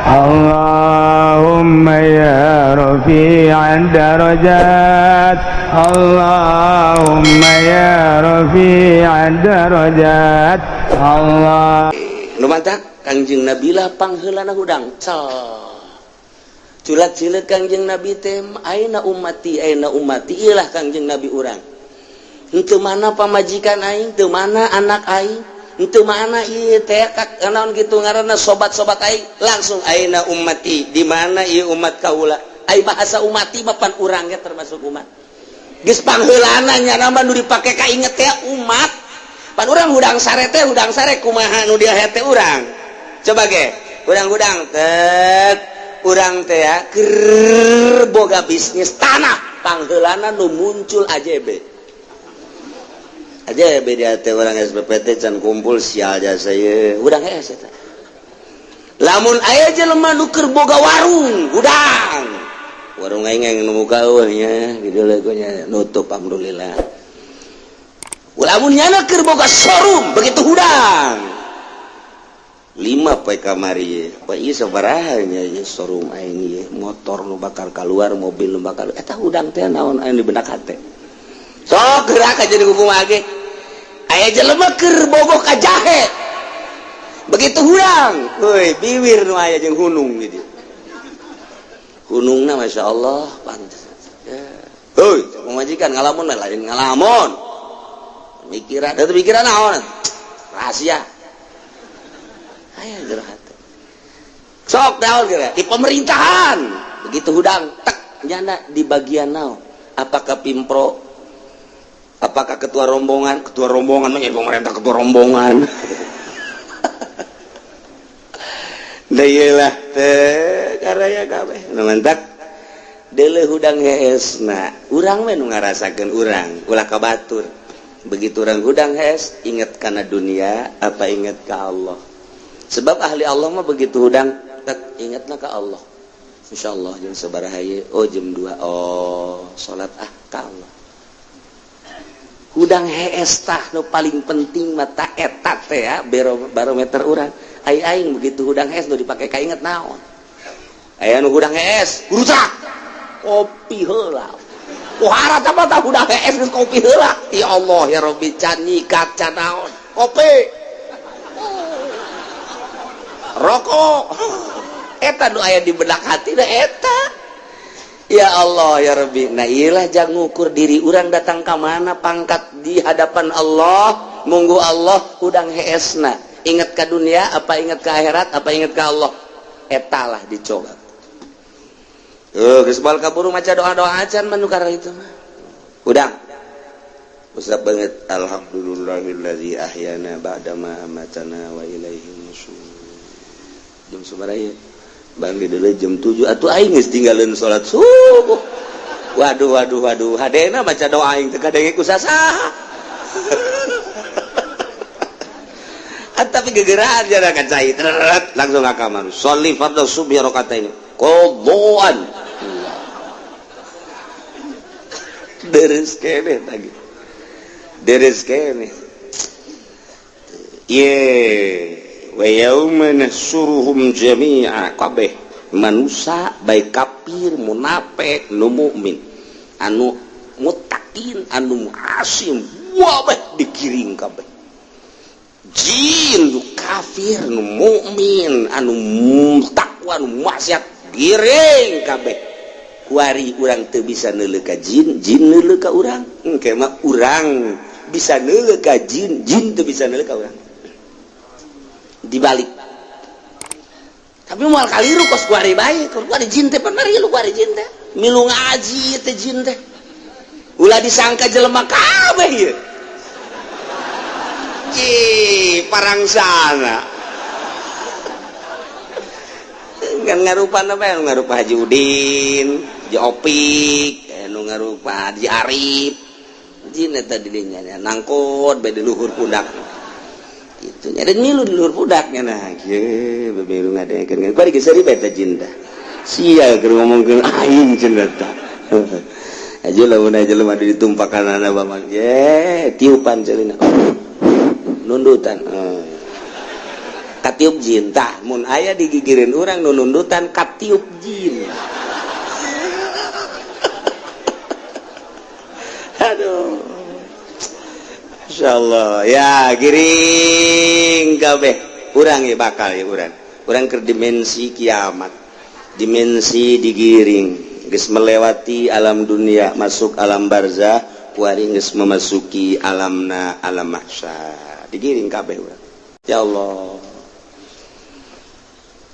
Allahumma ya rafi'ad darajat, Allahumma ya rafi'ad darajat, Allah. Nu matak Kangjeng Nabi lah pangheulana hudang. Culat cilet Kangjeng Nabi teh, "Aina ummati, aina ummati?" Ilah Kangjeng Nabi urang. Henteu mana pamajikan aing, teu mana anak aing, henteu mana ieu teh naon kitu ngaranna sobat-sobat aing, langsung "Aina ummati?" Di mana ieu umat kaula? Ai bahasa ummati mah pan urang ge termasuk umat. Geus pangheulana nya nama nu dipake kainget teh umat. Pan urang hudang sare teh, hudang sare kumaha nu dia hete urang. Coba ge, hudang-hudang tet urang teh ya keur boga bisnis tanah, pangheulana nu muncul AJB. AJB dia teh urang SPPT can kumpul, sial jasa ieu. Hudang hees eta. Lamun aya jelema nu keur boga warung, hudang. Warung aing yang nu muka eueuh nya, gitu nya nutup, alhamdulillah. Lamun nyana keur boga showroom, begitu hudang lima poe kamari, poe ieu sabaraha nya ieu showroom aing ieu, motor nu bakal keluar, mobil nu bakal eta. Hudang teh naon anu di benak hate? Sok gerak aja di kumaha ge. Aya jelema keur bogoh ka jahe, begitu hudang, euy, biwir nu aya jeung hunung gitu, hunungna Masya Allah pantes. Heuy, pamajikan ngalamun, lain ngalamun, mikiran itu, pikiran naon, rahasia aya jero hate. Sok naon kira di pemerintahan, begitu hudang tek nyana di bagian naon, apakah pimpro, apakah ketua rombongan? Ketua rombongan mah pemerintah, ketua rombongan. Da ieu lah teh karaya kabeh nu mantak deuleu hudang heesna urang we nu ngarasakeun urang, ulah ka batur. Begitu urang hudang hees, inget kana dunia apa inget ka Allah? Sebab ahli Allah mah begitu hudang tek ingetna ka Allah. Insyaallah jam sabaraha ieu? Oh, jam 2. Oh, salat ah ka Allah. Hudang hees tah nu paling penting mata eta teh ya barometer urang. Ai aing begitu hudang hees nu dipake kainget naon? Aya nu hudang hees rusak kopi heula. Pohara apa tah hudang hees geus kopi heula. Ya Allah ya Rabbi, can nyikat, can naon, kopi, rokok. Eta nu aya di benak hati da eta. Ya Allah ya Rabbi. Nah, iyalah jangan ngukur diri urang datang ke mana pangkat di hadapan Allah. Munggu Allah hudang heesna, ingat ke dunia apa ingat ke akhirat apa ingat ke Allah? Etalah dicoba. Geus bal kaburu maca doa-doa acan manukar itu mah. Hudang usap banget, alhamdulillahillazi ahyana ba'da ma amatana wa ilaihi nusyur. Jam sabaraha ieu? Bang di jam 7 atuh aing geus tinggalin salat subuh. Waduh, waduh, waduh, hadena baca doa aing teu kadenge ku sasaha. Tapi gegeraan jana kan cai langsung ka kamar, sholli fardhu subhi rakataini qadhaan. Deres kene tadi, deres kene. Ye wa yauma nahsyuruhum jami'a, kabeh manusia, baik kafir, munafik, nu mukmin, anu muttaqin, anu asim, wabeh digiring kabeh. Jin nu kafir, nu mukmin, anu takwa, nu maksiat, giring kabeh. Kuari urang teu bisa neuleuh ka jin, jin neuleuh ka urang. Engke mah urang bisa neuleuh ka jin, jin teu bisa neuleuh ka urang, dibalik. Tapi moal kaliru kos kuari bae, kuari jin teh pan marilu, kuari jin teh milu ngaji teh. Jin teh ulah disangka jelema kabeh ieu. Ih, parangsana kan ngarupa apa? Ngarupa Haji Udin, Haji Opik, nu ngarupa Haji Arif. Jin eta di dinya nangkot bae di luhur pundak gitu nya, dan milu di luhur pundaknya. Nah, kieu milu ngadengekeun kuari geus seuri bae teh jin tah. Sia keur ngomongkeun aing cenah tah. Aja lamun aja jelema ditumpakan ana bamang ye tiupan celina nundutan. Katiup jin tah, mun aya digigireun urang nu nundutan katiup jin. Aduh, insyaallah ya giring kabeh urang ya, bakal ya urang urang ke dimensi kiamat, dimensi digiring geus melewati alam dunia, masuk alam barzah, kuari geus memasuki alamna alam mahsyar, digiring kabeh urang. Ya Allah,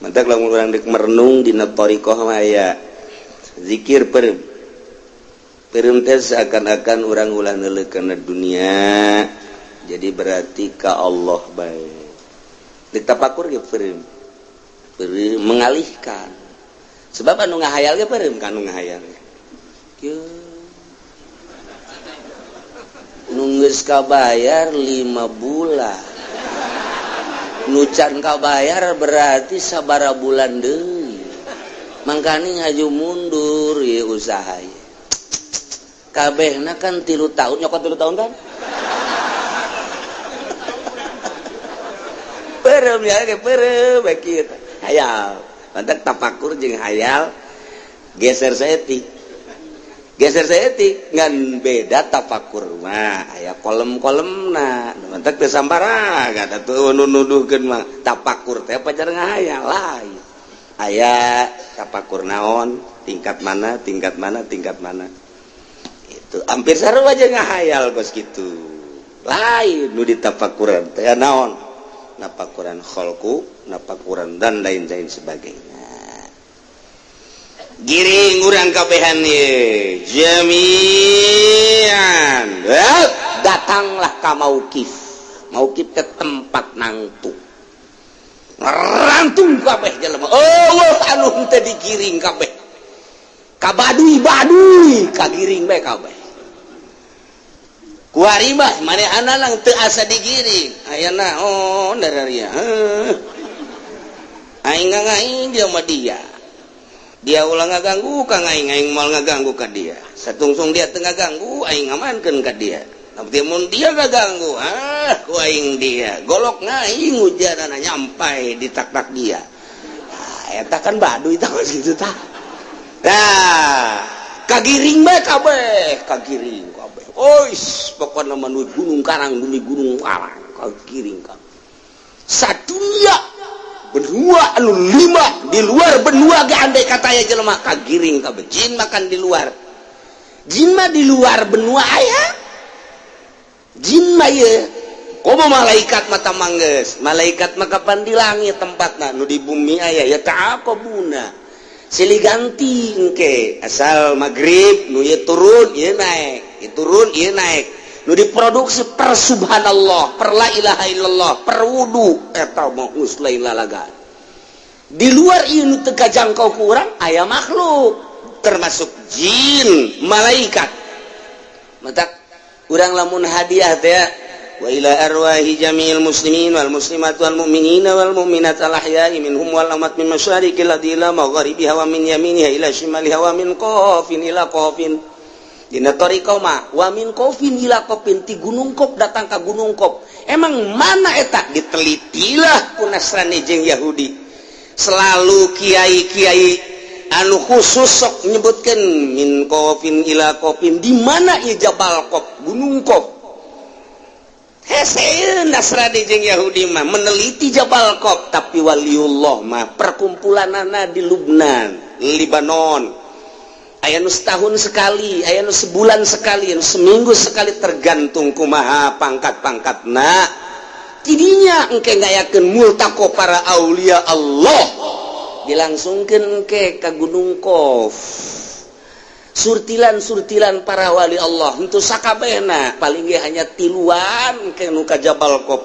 mantak lamun urang dek merenung dina thariqah mah aya zikir peureum peureum teh, seakan-akan urang ulah neuleuh kana dunia, jadi berarti ka Allah bae. Ditapakur ge peureum peureum, mengalihkan, sebab anu ngahayal ge peureum ka anu ngahayal kieu. Nu geus kabayar 5 bulan, nu can kabayar berarti sabara bulan deui, mangkani ngaju mundur ye usaha ye. Kabehna kan 3 tahun, nyokot 3 tahun kan peureum ya ge, peureum bae kieu hayal. Mantak tapakur jeung hayal geser saeutik, geser saeutik, ngan beda. Tapakur mah aya kolem-kolemna, mantak teu sambarangan atuh nu nuduhkeun mah. Tapakur teh pacar ngahayal lain, aya tapakur naon, tingkat mana, tingkat mana, tingkat mana, itu hampir sarua aja ngahayal kos gitu. Lain nu ditapakuran teh naon, napakuran kholku, napakuran dan lain-lain sebagainya. Giring urang kabehan ye jami'an. Datanglah ka mauqif. Mauqif ke tempat nangtung, rantung kabeh jelema. Oh, anu henteu digiring kabeh ka baduy-baduy, kagiring bae kabeh. Kuari mah manehana lang teu asa digiring, aya naon dararia aing ngaing dia mah, dia dia ulah ngaganggu ka aing, aing moal ngaganggu ka dia. Satungsung dia teu ngaganggu aing, ngamankeun ka dia. Tapi mun dia ngaganggu, ah, ku aing dia golok ngaing hujanana nyampai di tak-tak dia. Ah, eta kan baduy tah gitu tah. Nah, kagiring bae kabeh, kagiring kabeh. Ois, pokokna mah nu Gunung Karang, demi Gunung Karang kagiring kabeh. Sadunia benua anu lima, di luar benua ge andai kata aya jelema kagiring kabeh. Jin makan di luar, jin mah di luar benua aya jin mah ye. Komo malaikat mata mangges, malaikat mah kapan di langit tempatna, nu di bumi aya ya ta'aqabuna, silih ganti engke. Asal maghrib nu ieu turun, ieu naik, ieu turun, ieu naik. Nu diproduksi per subhanallah, per la ilaha illallah, per wudu, eta mah geus lain lalaga. Di luar ieu nu teu kajangkau ku urang aya makhluk termasuk jin, malaikat. Matak urang lamun hadiah teh, wa ila arwahi jami'il muslimin wal muslimat wal mu'minina wal mu'minat al ahya'i minhum wal amwat min masyariqil ardi ila magharibiha wa min yaminiha ila shimaliha wa min qafin ila qafin. Dina thariqah mah wa min qafin ila qafin, ti Gunung Qaf datang ka Gunung Qaf. Emang mana eta ditelitilah ku Nasrani jeung Yahudi. Selalu kiai-kiai anu khusus sok nyebutkeun min qafin ila qafin, di mana ieu Jabal Qaf, Gunung Qaf. Hese Nasrani jeung Yahudi mah meneliti Jabal Qaf, tapi waliullah mah perkumpulanana di Lubnan, Libanon. Aya nu setahun sekali, aya nu sebulan sekali, anu seminggu sekali, tergantung kumaha pangkat-pangkatna. Tidinya engke ngayakeun multaqo para aulia Allah, dilangsungkeun engke ka Gunung Qaf. Surtilan-surtilan para wali Allah untuk sakabehna, paling ge hanya tiluan ke nu ka Jabal Qaf.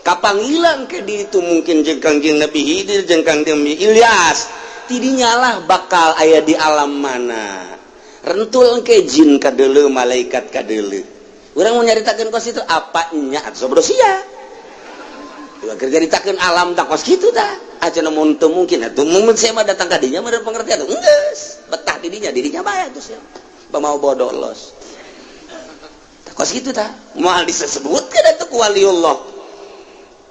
Kapanggilan ke di itu mungkin jeung Kangjeng Nabi Khidir jeung Kangjeng Nabi Ilyas. Tidinya lah bakal aya di alam mana rentul ke jin kadeuleu, malaikat kadeuleu. Urang mau nyaritakeun kos itu apa nya atuh sobrol sia. Keur nyaritakeun alam tak kos kitu tah. Aja mun teu mungkin atuh, mun saya mah datang ka dinya mah pengertian geus betah di dinya, di dinya bae atuh sia. Mau bodoh los. Kos kitu tah. Moal disebutkeun atuh ku waliullah.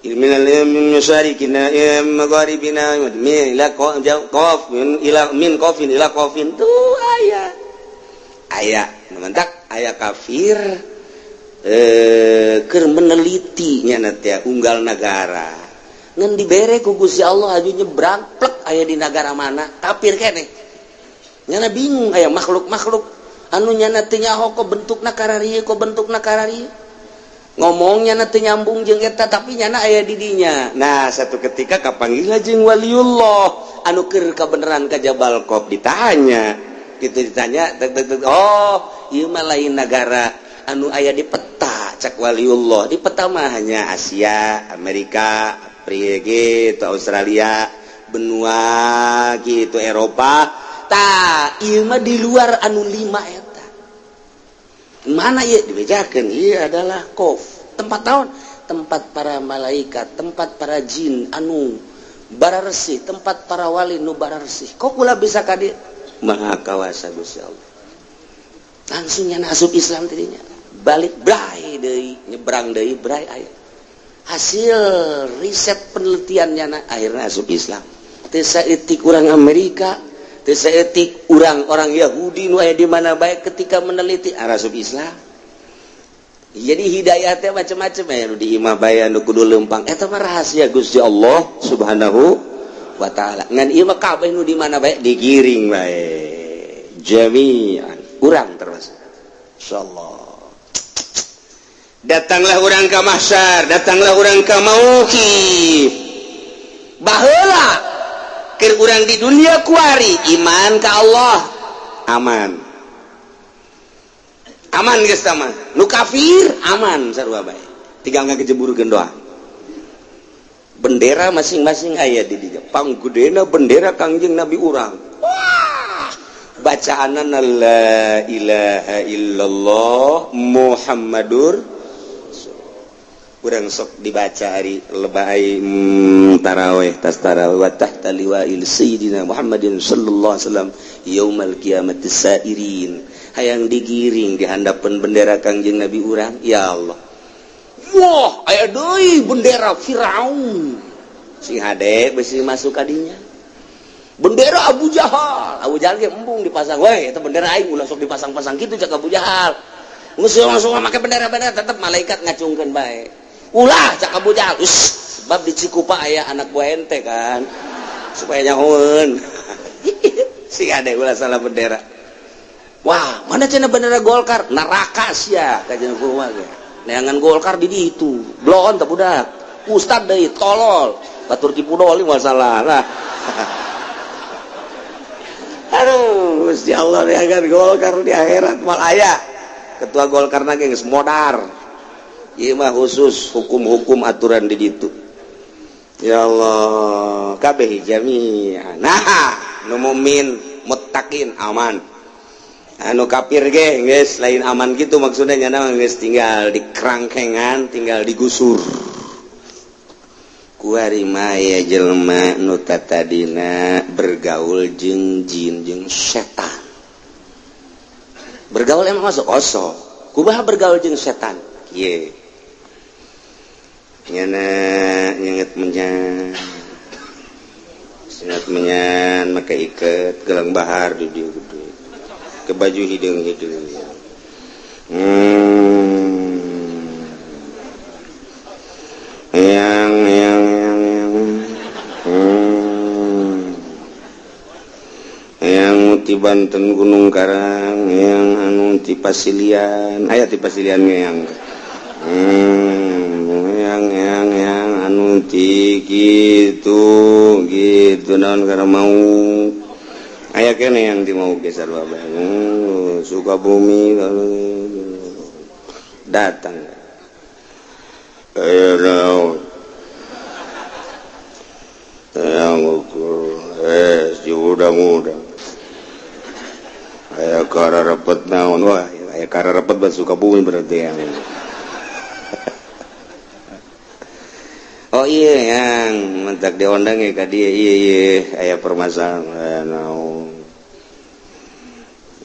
Min min masyariqina magharibina min ila qaf min ila min qafin ila qafin tuh aya. Aya mentak aya kafir keur meneliti nya teh unggal nagara. Ngan dibere ku Gusti Allah aju nyebrang plek aya di nagara mana kafir keneh. Nyana bingung aya makhluk-makhluk anu nyana teu nyaho kok bentukna kararieu kok bentukna kararieu. Ngomongnya nanti nyambung jeung eta tapi nyana aya di dinya. Nah, satu ketika kapanggih jeung waliullah anu keur kabeneran ka Jabal Qaf ditanya. Gitu ditanya, tek, tek, tek, oh, ieu mah lain nagara anu aya di peta cak waliullah. Di peta mah hanya Asia, Amerika, Afrika gitu, Australia, benua gitu, Eropa. Tah, ieu mah di luar anu lima eta. Mana ya dibejakan iya adalah Qof, tempat tahun, tempat para malaikat, tempat para jin anu bararesih, tempat para wali nu bararesih. Kok kula bisa ka dieu? Maha kawasa Gusti Allah. Langsung nya asup Islam tadinya. Balik bray deui, nyebrang deui bray aya. Hasil riset penelitiannya akhirnya asup Islam. Teu saeutik urang Amerika, teu saeutik urang-orang Yahudi nu aya di mana bae ketika meneliti asup Islam. Jadi hidayah teh macam-macam ya nu di imah bae nu kudu leumpang. Eta mah rahasia Gusti Allah Subhanahu wa taala. Ngan ieu mah kabeh nu di mana bae digiring bae. Jami'an urang termasuk. Insyaallah. Datanglah urang ka mahsyar, datanglah urang ka mauqif. Baheula keur urang di dunia kuari iman ka Allah aman. Aman geus tah mah. Nu kafir aman sarua bae. Tinggal ngagejeburkeun doa. Bendera masing-masing aya di dinya. Panggedena bendera Kangjeng Nabi urang. Wah, bacaanana la ilaha illallah Muhammadur. Urang sok dibaca hari lebay taraweh tas taraweh wa tahta liwa'il sayyidina Muhammadin sallallahu alaihi wasallam yaumal qiyamati sairin. Hayang digiring di handapeun bendera Kangjeng Nabi urang, ya Allah. Wah, aya deui bendera Firaun. Sing hade besi masuk kadinya. Bendera Abu Jahal. Abu Jahal ge embung dipasang we, eta bendera aing ulah sok dipasang-pasang kitu cak Abu Jahal. Geus langsung make bendera-bendera tetep malaikat ngacungkeun bae. Ulah cak Abu Jahal. Us, sebab di Cikupa aya anak buah ente kan. Supaya nyahoeun. Sing hade ulah salah bendera. Wah, mana cenah bendera Golkar? Neraka sia kajian kumaha ge. Neangan Golkar di ditu. Blon teh budak. Ustad deui tolol. Batur tipu doli masalah lah. Aduh, Gusti Allah neangan Golkar di akhirat mal aya. Ketua Golkar na ge geus modar. Ieu mah khusus hukum-hukum aturan di ditu. Ya Allah, kabeh jami'an. Nah, nu mukmin muttaqin aman. Anu kafir ge geus lain aman gitu maksudnya nyana geus tinggal di kerangkengan, tinggal digusur. Kuari mah jelema nu tatadina bergaul jeung jin jeung setan. Bergaul emang masuk osok. Kumaha bergaul jeung setan? Kieu. Nyana nyenget menyan. Sengat menyan make iket gelang bahar di dieu gede. Ke baju hideung-hideung. Yang yang yang yang Yang ti Banten Gunung Karang, yang anu ti Pasilian, aya ti Pasilian yang yang anu ti gitu gitu naon karena mau aya kene yang di mau geser bae Sukabumi datang aya naon yang ukur di udang-udang aya kararepet naon wah aya kararepet bat Sukabumi berarti yang oh iya yang mentak diondang ya ka dia iya iya aya permasalahan naon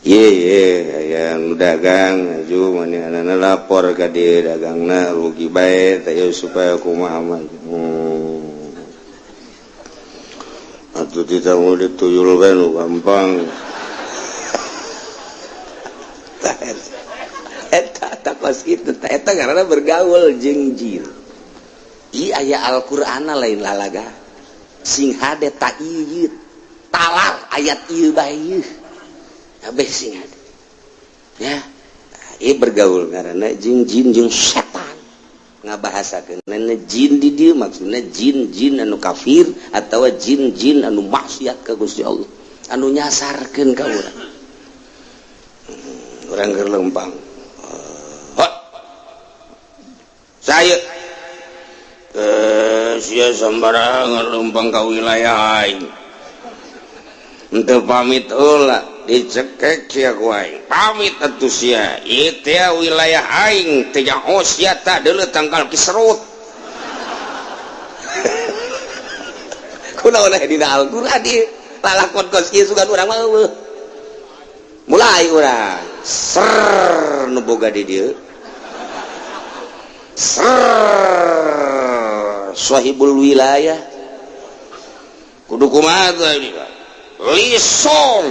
Ye ye yang dagang aju mana lapor ka dia dagangna rugi bae teh supaya kumaha mah. Atuh tidak mau dituyul bae nu gampang. Eta takos kitu teh eta karena bergaul jeung jin. Ieu aya Al-Qur'ana lain lalaga. Sing hade ta ieu talar ayat ieu bae ieu. Kabeh sing hade. Ya, ieu bergaul karena jeung jin jeung setan. Ngabahasakeun jin di dieu maksudna jin-jin anu kafir atawa jin-jin anu maksiat ka Gusti Allah, anu nyasarkeun ka urang. Urang keur lempang. Saya sia sembarangan lempang ka wilayah aing. Henteu pamit heula dicekek sia ku aing. Pamit atuh sia. Ieu teh wilayah aing teh nyaho sia tah deuleu tangkal kiserut. Kunaon aya dina Al-Qur'an ieu? Lalakon kos ieu sugan urang mah eueuh. Mulai urang ser nu boga di dieu. Ser sahibul wilayah kudu kumaha teh lisong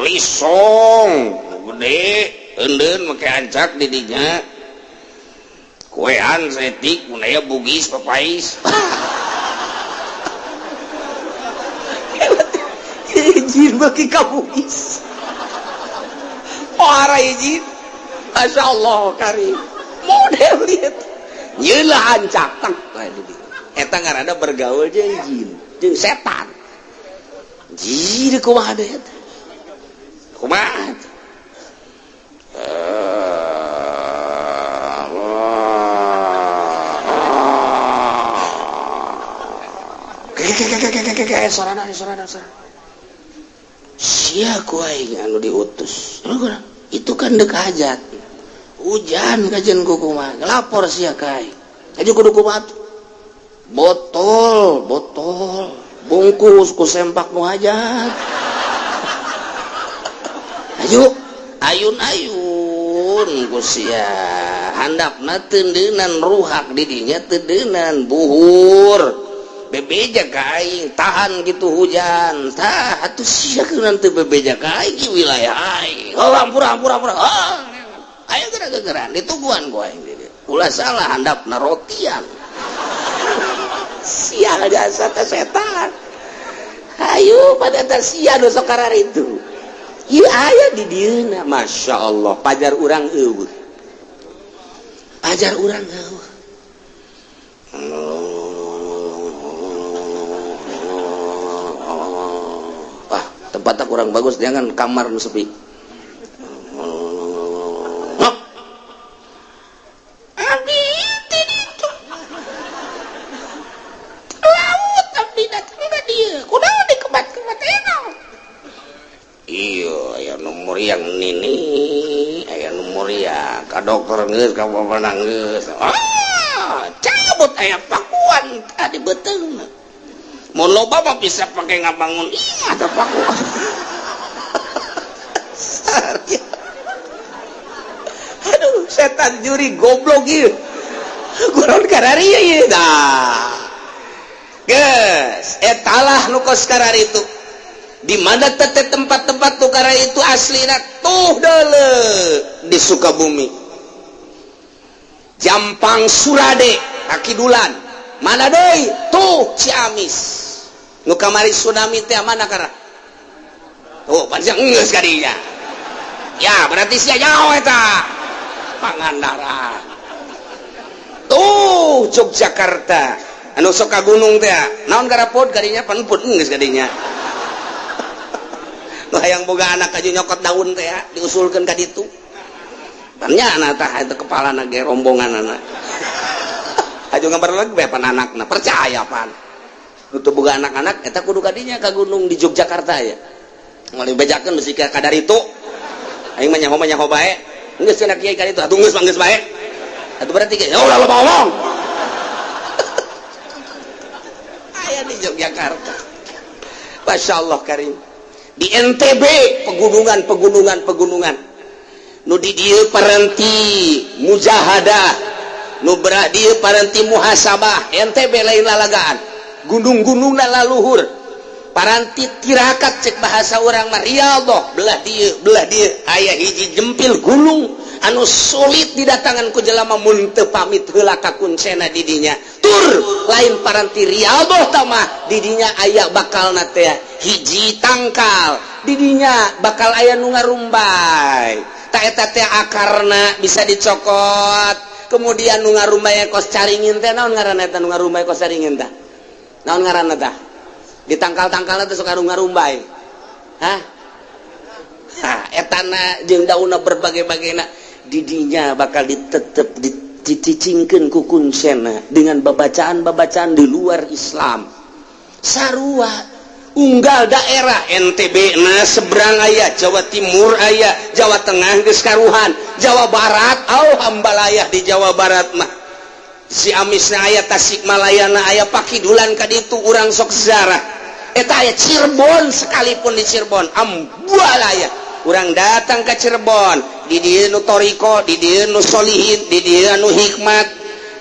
lisong gede eundeun make ancak di dinya kuean setik mun aya bugis papais jin beuki ka bugis ora izin Masya Allah karim model lihat nyelah ancak tang eta ngaranna bergaul jeung jin jeung setan jin kumaha deui eta kumaha sorana sorana sorana sia ku aing anu diutus itu kan dek hajat hujan kajian kumaha lapor sia ka aing aju kudu kumaha botol botol bungkus ku sempak nu hajat aju ayun-ayun ku sia handapna teundeunan ruhak di dinya teundeunan buhur bebeja ka aing tahan gitu hujan tah atuh sia keunang teu bebeja ka aing wilayah aing oh ampura ampura ampura oh ayo geura-geuraan dituguan ku aing ulah salah handapna rotian sial jasa teh setan ayo pada teh sia nu sok kararitu ieu aya di dieuna Masya Allah pajar urang eueuh pajar urang eueuh ah tempatnya kurang bagus jangan kamar nu sepi. Yang nini aya nu muria ka dokter geus ka bapak geus ah cabut aya pakuan tadi beuteung mun loba mah bisa pake ngabangun imah teh pakuan aduh setan juri goblok ieu kunaon kararieu ieu dah geus etalah nu kos kararitu di mana tete tempat-tempat tukara itu aslina tuh dele di Sukabumi Jampang Surade Akidulan mana deui tuh Ciamis nu kamari tsunami teh mana kara tuh panjang geus ka dinya ya berarti sia jauh eta Pangandaran tuh Yogyakarta anu sok ka gunung teh naon garapod ka dinya panpun geus ka dinya hayang boga anak aja nyokot daun teh diusulkeun ka ditu tanya anak tah itu kepala ge rombongan anak aju ngabar lagi bae pan anakna percaya pan nu teu boga anak-anak eta kudu ka dinya ka gunung di Yogyakarta ya moal dibejakeun besi ka kadar itu aing mah nyaho bae geus cenah kiai ka ditu atuh geus mah geus bae atuh berarti ge ulah loba ngomong aya di Yogyakarta Masya Allah karim. Di NTB pegunungan, pegunungan, pegunungan. Nu di dieu paranti mujahadah, nu belah dieu paranti muhasabah. NTB lain lalagaan, gunung-gunung laluhur, paranti tirakat, cek bahasa urang mah riyadhah. Belah dieu, belah dieu aya hiji jempil gunung anu sulit didatangan ku jelema mun teu pamit heula ka kuncena di dinya. Tur lain paranti riyadhah mah, di dinya aya bakalna teh hiji tangkal, di dinya bakal aya nu ngarumbay. Tak eta teh akarna bisa dicokot, kemudian nu ngarumbay kos caringin teh. Naon ngaranna eta nu ngarumbay kos caringin teh? Naon ngaranna tah? Di tangkal-tangkalna teh sok anu ngarumbay. Hah? Ha, etana jeung daunna berbagai-bagaina. Didinya bakal ditetep dicicingkeun ku kuncena dengan babacaan-babacaan di luar Islam. Sarua unggal daerah, NTB na seberang aya, Jawa Timur aya, Jawa Tengah geus karuhan, Jawa Barat au hambalayah. Di Jawa Barat mah si Amisna aya, Tasikmalayana aya, pakidulan ka ditu urang sok sejarah eta aya. Cirebon sekalipun, di Cirebon ambualaya. Urang datang ke Cirebon, di dieu nu toriko, di dieu nu solihin, di dieu anu hikmat,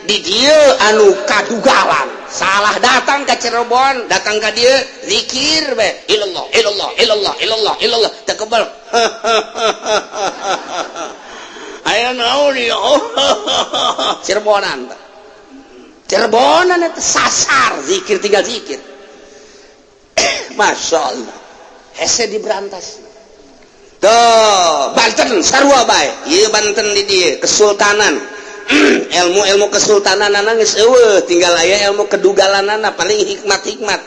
di dieu anu kadugalan. Salah datang ke Cirebon, datang ke dieu zikir be, ilallah, ilallah, ilallah, ilallah, ilallah, teu kebal. Aya naon ieu? Cirebonan, Cirebonan itu sasar zikir, tinggal zikir. Masya Allah, hese diberantas. Tuh, Banten sarua bae. Ieu Banten di dieu kesultanan. Ilmu-ilmu kesultanan geus eueuh, tinggal aya ilmu kedugalanana, paling hikmat-hikmat.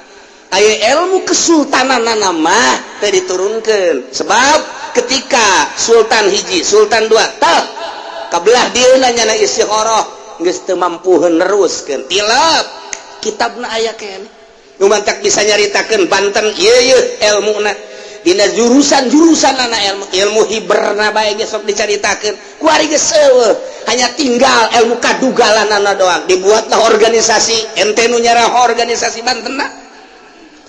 Aya ilmu kesultananana mah teu diturunkeun. Sebab ketika sultan hiji, sultan dua, tah kabelah dieu nyana istikharah geus teu mampu neruskeun. Tilap kitabna aya keneh. Nu mantak bisa nyaritakeun Banten ieu ieu ilmuna dina jurusan-jurusan anak, ilmu ilmu hiberna bae geus sok dicaritakeun. Kuari geus eueuh, hanya tinggal ilmu kadugalanana doang. Dibuatlah organisasi, ente nu nyarah organisasi Banten.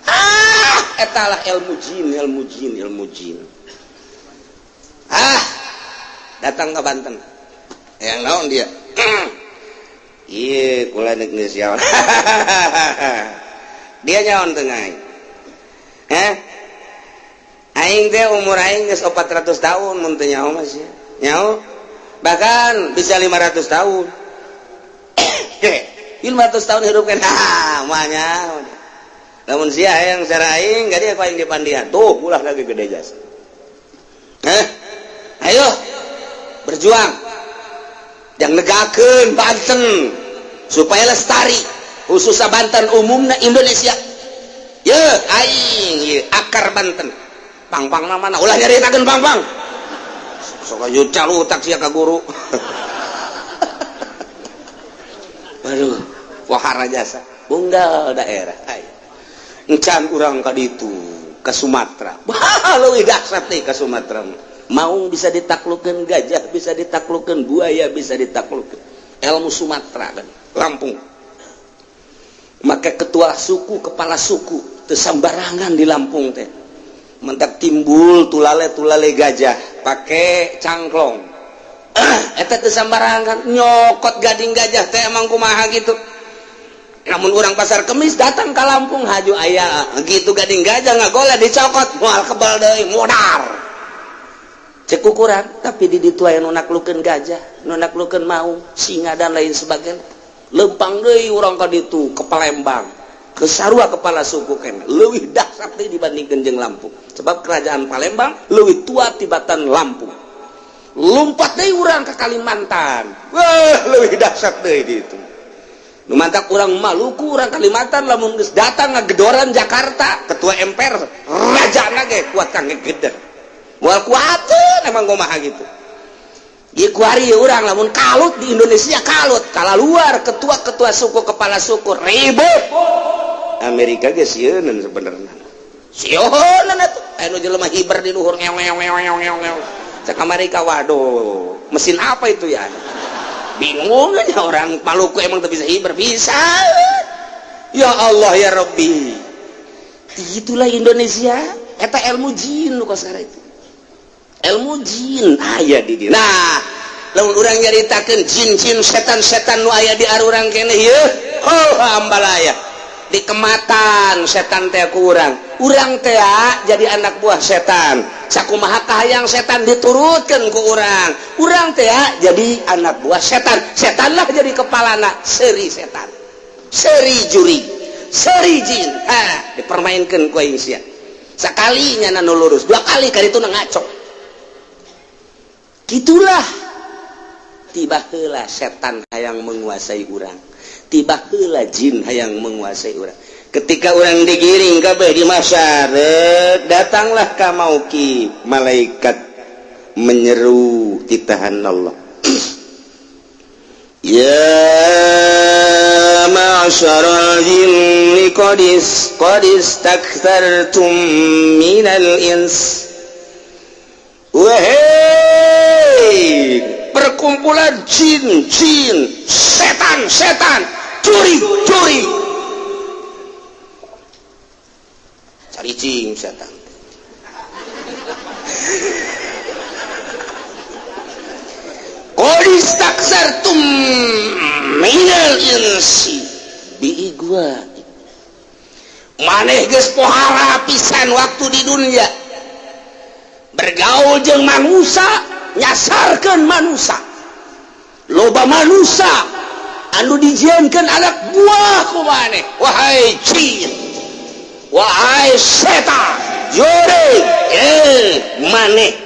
Ah, etalah ilmu jin, ilmu jin, ilmu jin. Ah, datang ke Banten yang naon dia? Iya, kula geus dia nyaon tengah. Eh, aing teh umur aing geus 400 tahun, mun teu nyaho mah sia. Nyaho bahkan bisa 500 tahun. 500 tahun hidup kan, ah, moal nyaho. Lamun sia hayang cara aing, gak dia aing dipandian. Tuh, ulah lagi gede jas. Eh, ayo berjuang. Yang negakeun Banten supaya lestari, khususnya Banten, umumnya Indonesia. Ye, aing ye, akar Banten. Pang-pang mana? Ulah nyaritakeun pang-pang. Sok aja calutak sia ka guru. Waduh, wahara jasa. Unggal daerah. Ayo. Encan urang ka ditu, ke Sumatera. Wah, leuwih dahsyat nih ke Sumatera. Maung bisa ditaklukeun, gajah bisa ditaklukeun, buaya bisa ditaklukeun. Ilmu Sumatera kan, Lampung. Maka ketua suku, kepala suku teu sambarangan di Lampung teh. Mentak timbul tulale-tulale gajah pakai cangklong. Eta teu sambarangan nyokot gading gajah teh emang kumaha gitu. Namun orang Pasar Kemis datang ke Lampung, haju aya gitu gading gajah ngagola dicokot, moal kebal deui, modar. Cek ukuran, tapi di ditu aya nu naklukeun gajah, nu naklukeun maung, singa, dan lain sebagainya. Lempang deui urang ka ditu ke Palembang, ke sarua kepala suku kene leuwih dahsyat deui dibandingkeun jeung Lampung, sebab kerajaan Palembang leuwih tua tibatan Lampung. Lompat deui urang ke Kalimantan, wah, leuwih dahsyat deui di itu. Nu mantak urang Maluku, urang Kalimantan, lamun geus datang ngagedoran Jakarta, ketua MPR, raja ge kuat kang ngegeder, moal kuateun emang kumaha gitu. Ieu kuari urang lamun kalut di Indonesia, kalut kala luar, ketua-ketua suku, kepala suku ribut. Amerika ge sieun sebenarnya, sieun atuh anu jelema hiber di luhur, ngew ngew ngew ngew ngew ngew. Cek Amerika, waduh, mesin apa itu ya? Bingung aja orang Maluku, emang tuh bisa hiber, bisa. Ya Allah ya Rabbi, itulah Indonesia. Eta ilmu jin nu kos itu, ilmu jin aya di dieu. Nah, lamun urang nyaritakeun jin-jin, setan-setan nu aya di arurang keneh ieu, oh, ambalaya dikematan setan teh ku urang. Urang teh jadi anak buah setan. Sakumaha kahayang setan diturutkeun ku urang. Urang teh jadi anak buah setan, setanlah jadi kepalana. Seri setan, seri juri, seri jin. Ha, dipermainkan ku aing sia. Sekalinya nu lurus, dua kali kali itu ngaco. Gitulah, tiba heula setan hayang menguasai urang, tiba heula jin hayang menguasai urang. Ketika orang digiring kabeh di mahsyar, datanglah ka mauqif, malaikat menyeru titahan Allah, "Ya ma'syaral jinni qad istakthartum minal ins." Wahai perkumpulan jin, jin, setan, setan, curi, curi, cari cing setan. Qad istakthartum minal insi biigwa. Maneh geus pohara pisan waktu di dunia bergaul jeung manusia, nyasarkeun manusia. Loba manusia anu dijieunkeun anak buah ku maneh, wahai jin, wahai setan, jurig. Eh, maneh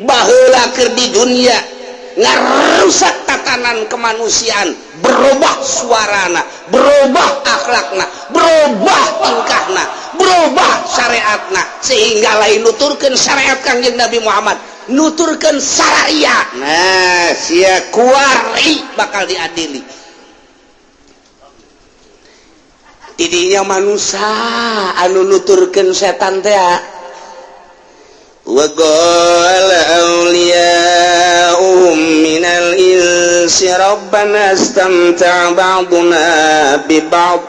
baheula keur di dunia ngarusak tatanan kemanusiaan, berubah suarana, berubah akhlakna, berubah tingkahna, berubah syariatna, sehingga lain nuturkeun syariat Kangjeng Nabi Muhammad, nuturkeun syariat. Nah, sia kuari bakal diadili. Tidinya manusia anu nuturkeun setan teh. وقال أولياؤهم من الإنس ربنا استمتع بعضنا ببعض.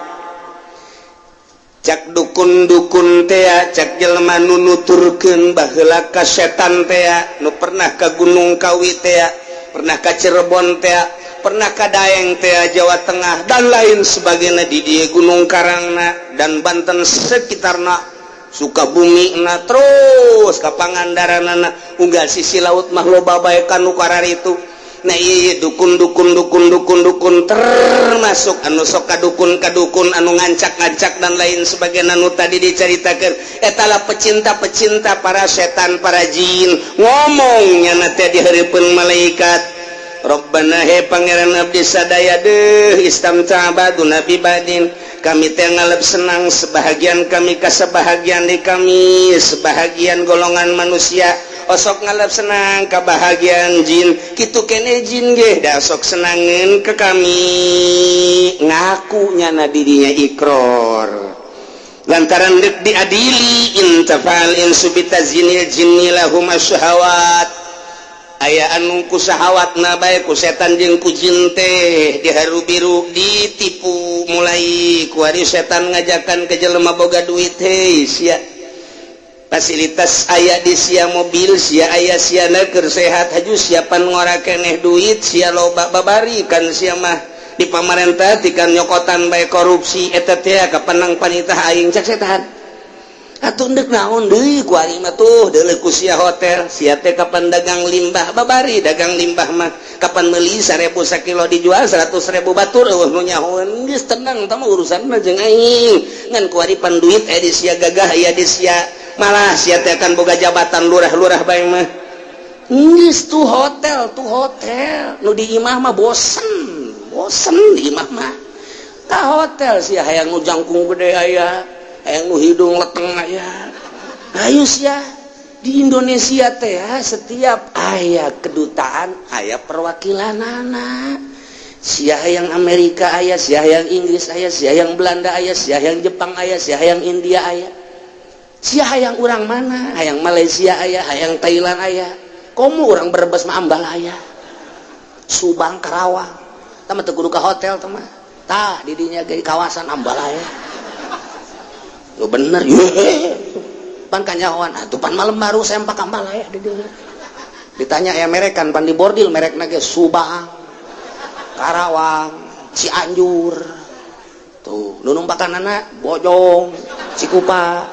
Cak dukun-dukun tea, cak jelema nu nuturkeun baheula ka setan tea, nu pernah ka Gunung Kawi tea, pernah ka Cirebon tea, pernah ka Daeng tea, Jawa Tengah dan lain sebagainya, di dieu Gunung Karangna dan Banten sekitarna, Sukabumi na, terus ka Pangandaran, unggal sisi laut mah loba bae kan nu itu. Nah, iya, dukun dukun dukun dukun dukun, termasuk anu sok kadukun kadukun, anu ngancak-ngancak dan lain sebagainya, anu tadi diceritakan, etalah pecinta-pecinta para setan, para jin. Ngomongnya nanti di hareupeun malaikat, "Rabbana, he Pangeran abdi sadaya deh, istamta ba'duna bi ba'din, kami teh ngalep senang sebahagian kami ka sebahagian di kami." Sebahagian golongan manusia osok ngalep senang kebahagiaan jin. Kitu kene jin ge da sok senangeun ke kami. Ngaku nyana dirinya ikror lantaran dek diadili. Intafal insu bitazinil jinni lahum asyahawat. Aya anu ku sahawat na bae ku setan jeung ku jin teh diharu biru, ditipu. Mulai kuari setan ngajakan ke jelema boga duit, "Hei sia, fasilitas aya di sia, mobil sia aya, sia keur sehat, haju siapan ngora keneh, duit sia loba, babari kan sia mah di pamarentah tikan nyokotan bae korupsi, eta teh kapenang panitah aing," cak setan. "Atuh ndek naon deui ku aing mah? Tuh deuleu ku sia hotel, sia teh kapan dagang limbah, babari dagang limbah mah kapan meuli 1000 sakilo dijual 100.000, batur eueuh nu nyahoeun. Geus tenang tah mah urusan mah jeung aing. Ngan kuari pan duit aya di sia, gagah aya di sia, malah sia teh kan boga jabatan lurah-lurah bae mah. Geus tuh hotel, tuh hotel, nu di imah mah bosen, bosen di imah mah, ka hotel sia. Hayang nu jangkung gede aya, hayang nu hidung leteng aya, ayo sia." Di Indonesia teh setiap aya kedutaan, aya perwakilan anak. Sia yang Amerika aya, sia yang Inggris aya, sia yang Belanda aya, sia yang Jepang aya, sia yang India aya, sia hayang urang mana, hayang Malaysia aya, hayang Thailand aya, komo urang Brebes mah Ambalaya, Subang, Karawang. Tah teu kudu ka hotel teh mah. Tah, didinya ge kawasan Ambalaya. Lo bener ye. Pan kanyahoan atuh, pan malam baru sempak ya di dieu. Ditanya ya merekan, pan di bordil merekna ge Subang, Karawang, Cianjur. Tuh, nu numpakanana Bojong, Cikupa,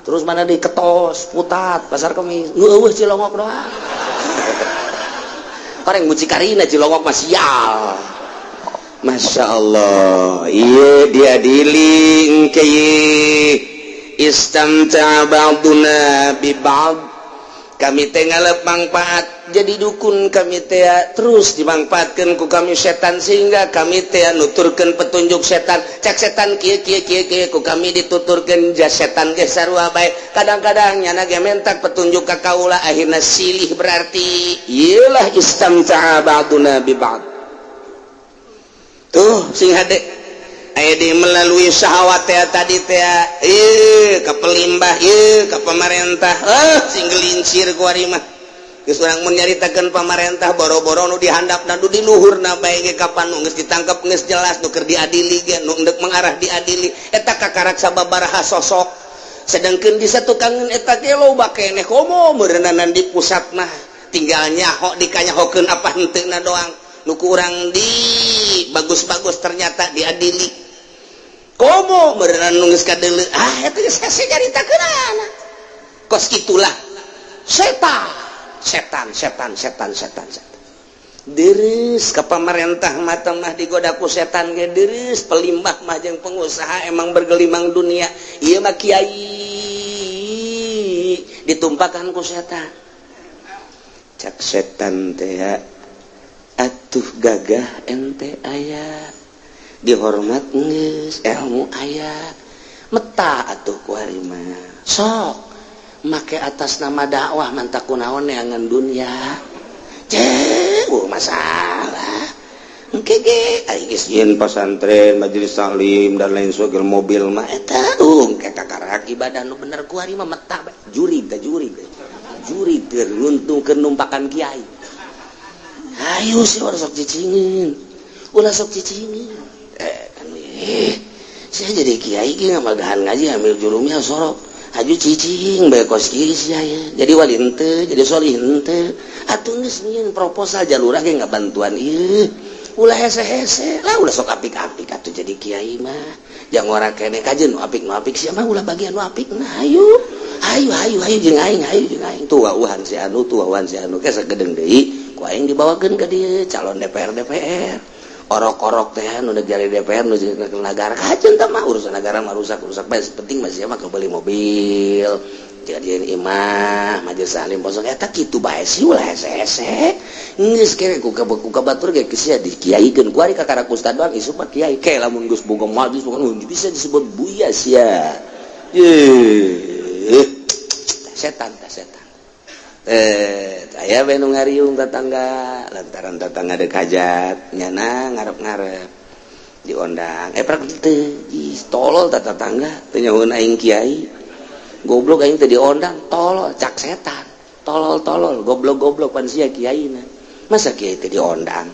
terus mana di Ketos, Putat, Pasar Kemis. Nu euweuh Cilongok doang. Orang mucikarina Cilongok mah sial. Masya Allah, iya, diadili engke. Istamta ba'duna bi ba'd. Kami teh ngalep manfaat jadi dukun, kami teh terus dimanfaatkan ku kami setan, sehingga kami teh nuturkeun petunjuk setan. Cek setan kieu kieu kieu kieu, ku kami dituturkeun. Ja setan ge sarua bae, kadang-kadang nyana ge mentak petunjuk ka kaula, akhirna silih. Berarti ieu lah istamta ba'duna bi ba'd. Tuh, sing hade aya di melalui syahwat teh tadi teh, eh, ka pelimbah ieu, ka pemerintah, eh, sing gelincir ku ari mah. Geus urang mun nyaritakeun pamarentah, boro-boro nu dihandapna, nu di luhurna bae ge kapan nu geus ditangkep geus jelas, nu keur diadili ge, nu endek mengarah diadili eta kakarak sababaraha sosok. Sedangkan di satukangeun eta ge loba keneh, komo meureunana di pusat mah tinggal nyaho dikanyahokeun apa henteuna doang. Nu ku urang di bagus-bagus ternyata diadili, komo meureunana nu geus kadeuleu. Ah, eta geus hese nyaritakeunana. Kos itulah setan, setan, setan, setan, setan, setan. Deres ke pemerintah mata mah digoda ku setan ge deres. Pelimbah mah jeung pengusaha emang bergelimang dunia. Ieu mah kiai ditumpakan ku setan. Cak setan teh, atuh gagah ente, aya dihormat, geus ilmu aya, meta atuh ku ari mah. Sok make atas nama dakwah, mantak kunaon neangan dunia. Cek, masalah engke ge ari geus Jieun pasantren, majelis taklim, dan lain sebagainya, mobil mah eta engke kakarak ibadah nu bener ku ari mah. Meta bae jurig teh, jurig jurig keur nguntungkeun numpakan kiai. Ayo sih, ulah sok cicingin, ulah sok cicingin. Eh kan, eh, saya jadi kiai ge ngamagahan ngaji ambil jurumnya sorok haju cicing bae kos kieu sia ya. Jadi wali henteu, jadi solih henteu. Atuh geus nyieun proposal jalurah ge ngabantuan ieu. Ulah hese-hese lah, ulah sok apik-apik atuh jadi kiai mah. Jangan ora keneh kajeun nu apik, nu apik sia mah ulah bagian nu apik. Nah, ayo ayo ayo ayo jeung aing, ayo jeung aing. Tuh wauhan si anu, tuh wauhan si anu, ke sagedeng deui ku aing dibawakeun ka dieu calon DPR. DPR orok-orok teh nu jadi DPR, nu negara kajeun tah mah. Urusan negara mah rusak rusak bae, penting mah sia mah beli mobil, jadian imah, majelis taklim posok eta kitu bae sih. Ulah hese-hese, geus kere ku ku batur ge sia dikiaikeun ku ari kakara ustad doang. Isuk mah kiai ke lamun geus boga majelis bisa disebut buya sia. Ye, setan tah, setan. Eh, aya bae nu ngariung tetangga lantaran tetangga dek hajat, nyana ngarep-ngarep diondang. Eh, prak teu. Ih, tolol tah tetangga, teu nyahoeun aing kiai. Goblok, aing teh diondang, tolol. Cak setan, tolol tolol, goblok goblok, pan sia kiaina, masa kiai teh diondang?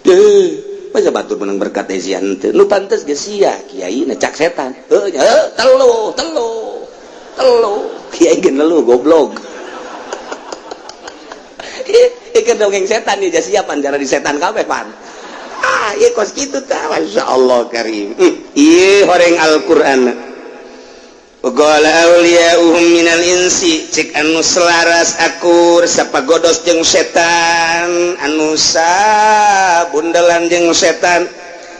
Eh, masa batur menang berkat teh sia henteu, nu pantes ge sia kiaina, cak setan. Heuh heuh, telu telu telu, kiai ge nelu, goblok. Ieu dongeng setan ieu, siap pan cara di setan kabeh pan. Ah, ieu kos kitu tah. Masya Allah karim. Ieu horeng Al-Qur'an. Qala awliya'uhum minal insi, cek anu selaras akur sapagodos jeung setan, anu sabundelan jeung setan,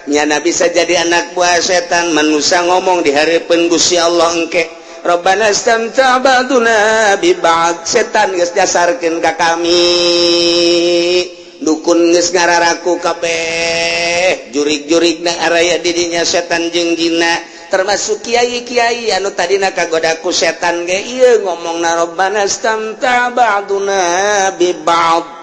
nyana bisa jadi anak buah setan. Manusia ngomong di hareupeun Gusti Allah engke, Rabbana istamta ba'duna bi ba'd. Setan geus dasarkeun ka kami, dukun geus ngararaku kabeh, jurig-jurig na araya didinya setan jeung jinna, termasuk kiai-kiai anu tadina kagoda ku setan ge ieu ngomongna, Rabbana istamta ba'duna bi ba'd.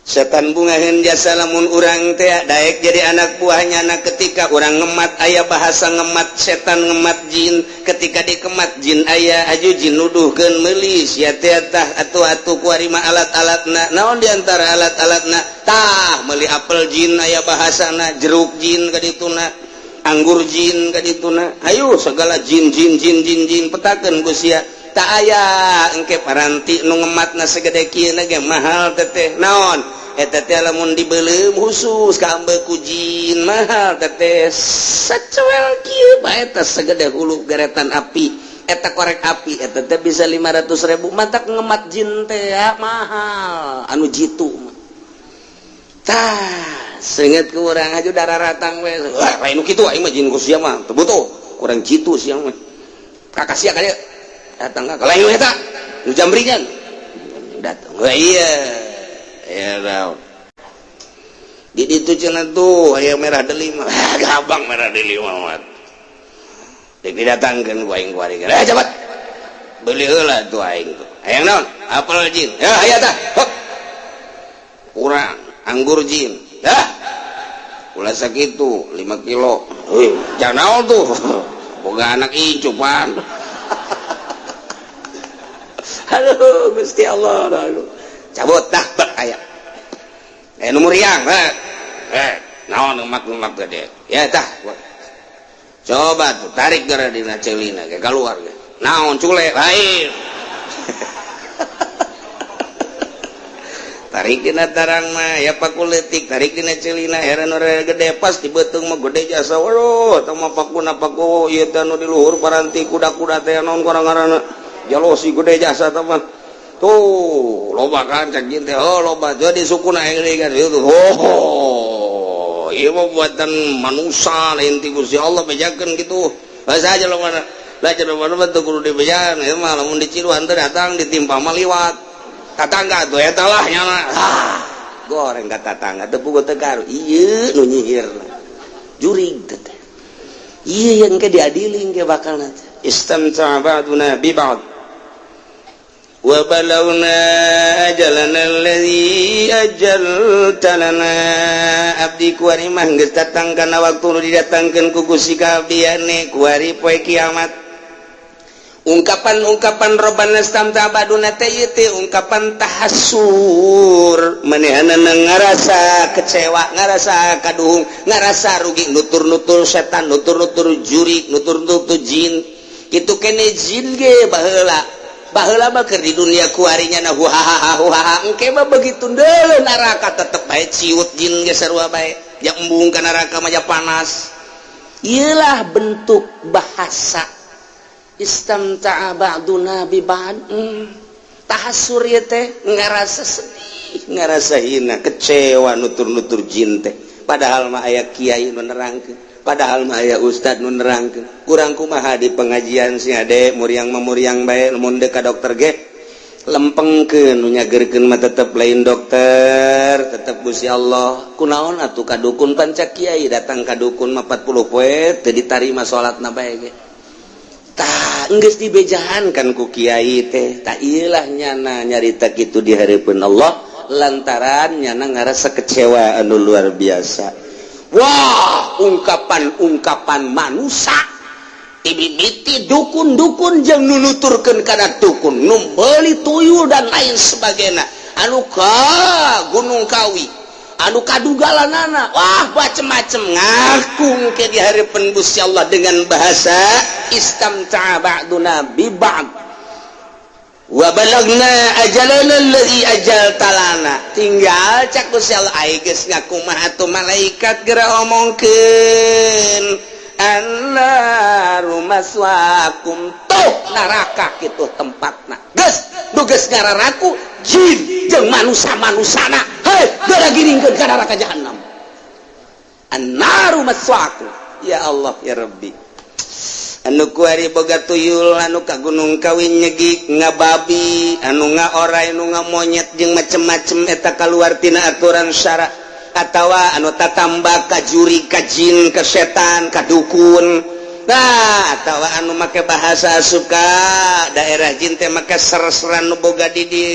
Setan bungaheun jasa lamun urang teh daek jadi anak buahnya. Anak ketika urang ngemat, aya bahasa ngemat setan, ngemat jin. Ketika dikemat jin, aya aju jin nuduhkeun meuli sia teh tah atuh atuh kuari mah alat-alatna. Naon diantara alat-alatna tah? Meuli apel jin, aya bahasana jeruk jin ka dituna. Anggur jin ka dituna, ayo segala jin jin jin jin jin petakeun ku sia. Tak aya engke paranti nu ngematna segede kieu ge mahal teteh. Naon eta teh? Lamun dibeuleum khusus ka ku jin mahal teteh. Sacuel kieu bae eta segede hulu geretan api eta, korek api eta teh bisa 500.000. Matak ngemat jin teh ya, mahal anu jitu mah. Tah, seungeut ku urang aja darah ratang we. Wah, lain nu kitu, aing mah jin ku sia mah teu butuh. Kurang jitu sia mah. Kakak sia ka dieu. Datang ka lain eta nu jambringan. Datang. Wah, iya. Ya naon. Di ditu cenah tuh aya merah delima. Ah, gampang merah delima mah. Dek didatangkeun ku aing kuari. Eh, cepat. Beli heula tuh aing tuh. Hayang naon? Apel jin. Ya, aya tah. Hop. Kurang anggur jin. Dah. Ulah sakitu 5 kilo. Heuh, jangan naon tuh. Boga anak incu pan. Aduh, Gusti Allah, aduh. Cabut dah, bek aya. Eh, nu muriang, eh. Eh, naon ngemak-ngemak gede. Ya tah. Coba tuh tarik gara dina celina ke keluar ge. Naon cule lain. Tarik dina tarang mah ya paku leutik, tarik dina celina heran ora gede, pas di beuteung mah gede jasa. Waduh, tah mah pakuna paku ieu teh anu di luhur paranti kuda-kuda teh naon ngaranna jalosi gede jasa tah mah. Tuh, loba kan cak jin teh. Oh, loba. Jadi sukuna aing kan itu. Oh, ieu mah buatan manusia lain ti Gusti Allah bejakeun kitu. Bahasa aja lo mana. Lah cenah mana teu kudu dibejaan, ieu mah lamun diciruan teh datang ditimpa mah liwat. Tatangga tuh eta lah nyana. Ah, goreng ka tatangga teu puguh teu karu. Ieu nu nyihir. Jurig teh. Ieu yang ke diadili ke bakal nanti. Istamta'a ba'duna bi ba'd. Wa balagna ajalana alladzi ajalta lana. Abdi kuari mah geus datang kana waktu nu didatangkeun ku Gusti ka abdiane kuari poe kiamat. Ungkapan-ungkapan robbana istamta'a ba'duna teh ieu teh ungkapan tahassur, manehanana ngarasa kecewa, ngarasa kaduhung, ngarasa rugi, nutur-nutur setan, nutur-nutur jurik, nutur-nutur jin. Kitu kene jin ge baheula. Baheula mah keur di dunia kuarinya na huhaha huhaha, engke mah begitu deuleu neraka tetep bae ciut jin ge sarua bae. Ya embung ka neraka mah ja panas. Ieulah bentuk bahasa istamta'a ba'duna bi ba'd. Tahassur ieu teh ngarasa sedih, ngarasa hina, kecewa nutur-nutur jin teh. Padahal mah aya kiai nu nerangkeun, padahal mah aya ustad nu nerangkeun. Kurang kumaha di pengajian si ade muriang mah muriang bae, mun deuk ka dokter ge lempengkeun, nu nyageurkeun mah tetep lain dokter, tetep Gusti Allah. Kunaon atuh ka dukun panca kiai datang ka dukun mah 40 poe teu ditarima salatna bae ge. Tah, geus dibejahan kan ku kiai teh. Tah, ieulah nyana nyarita kitu di hareupeun Allah lantaran nyana ngarasa kecewa anu luar biasa. Wah, ungkapan-ungkapan manusia ibibiti dukun-dukun jeung nu nuturkeun kana dukun, nu meuli tuyul dan lain sebagainya, anu ka Gunung Kawi, anu kadugalanana, wah, macem-macem ngaku ke di hareupeun Gusti Allah dengan bahasa istamta'a ba'duna bi ba'd wa balagna ajalana alladzi ajalta lana. Tinggal cak Gusti Allah, ai geus ngaku mah atuh malaikat geura omongkeun, annaru maswaakum, tuh neraka kitu tempatna. Geus nu geus ngararaku jin jeung manusa-manusana, hei, geura giringkeun ka neraka jahanam. Annaru maswaakum. Ya Allah ya Rabbi, anu kuari boga tuyul, anu ka Gunung Kawin nyegik ngababi, anu nga orai, anu nga monyet jeung macem-macem eta kaluar tina aturan syara, atawa anu tatamba ka juri, ka jin, ka setan, ka dukun. Nah, atawa anu make bahasa suka daerah jin teh make ser-seran nu boga di di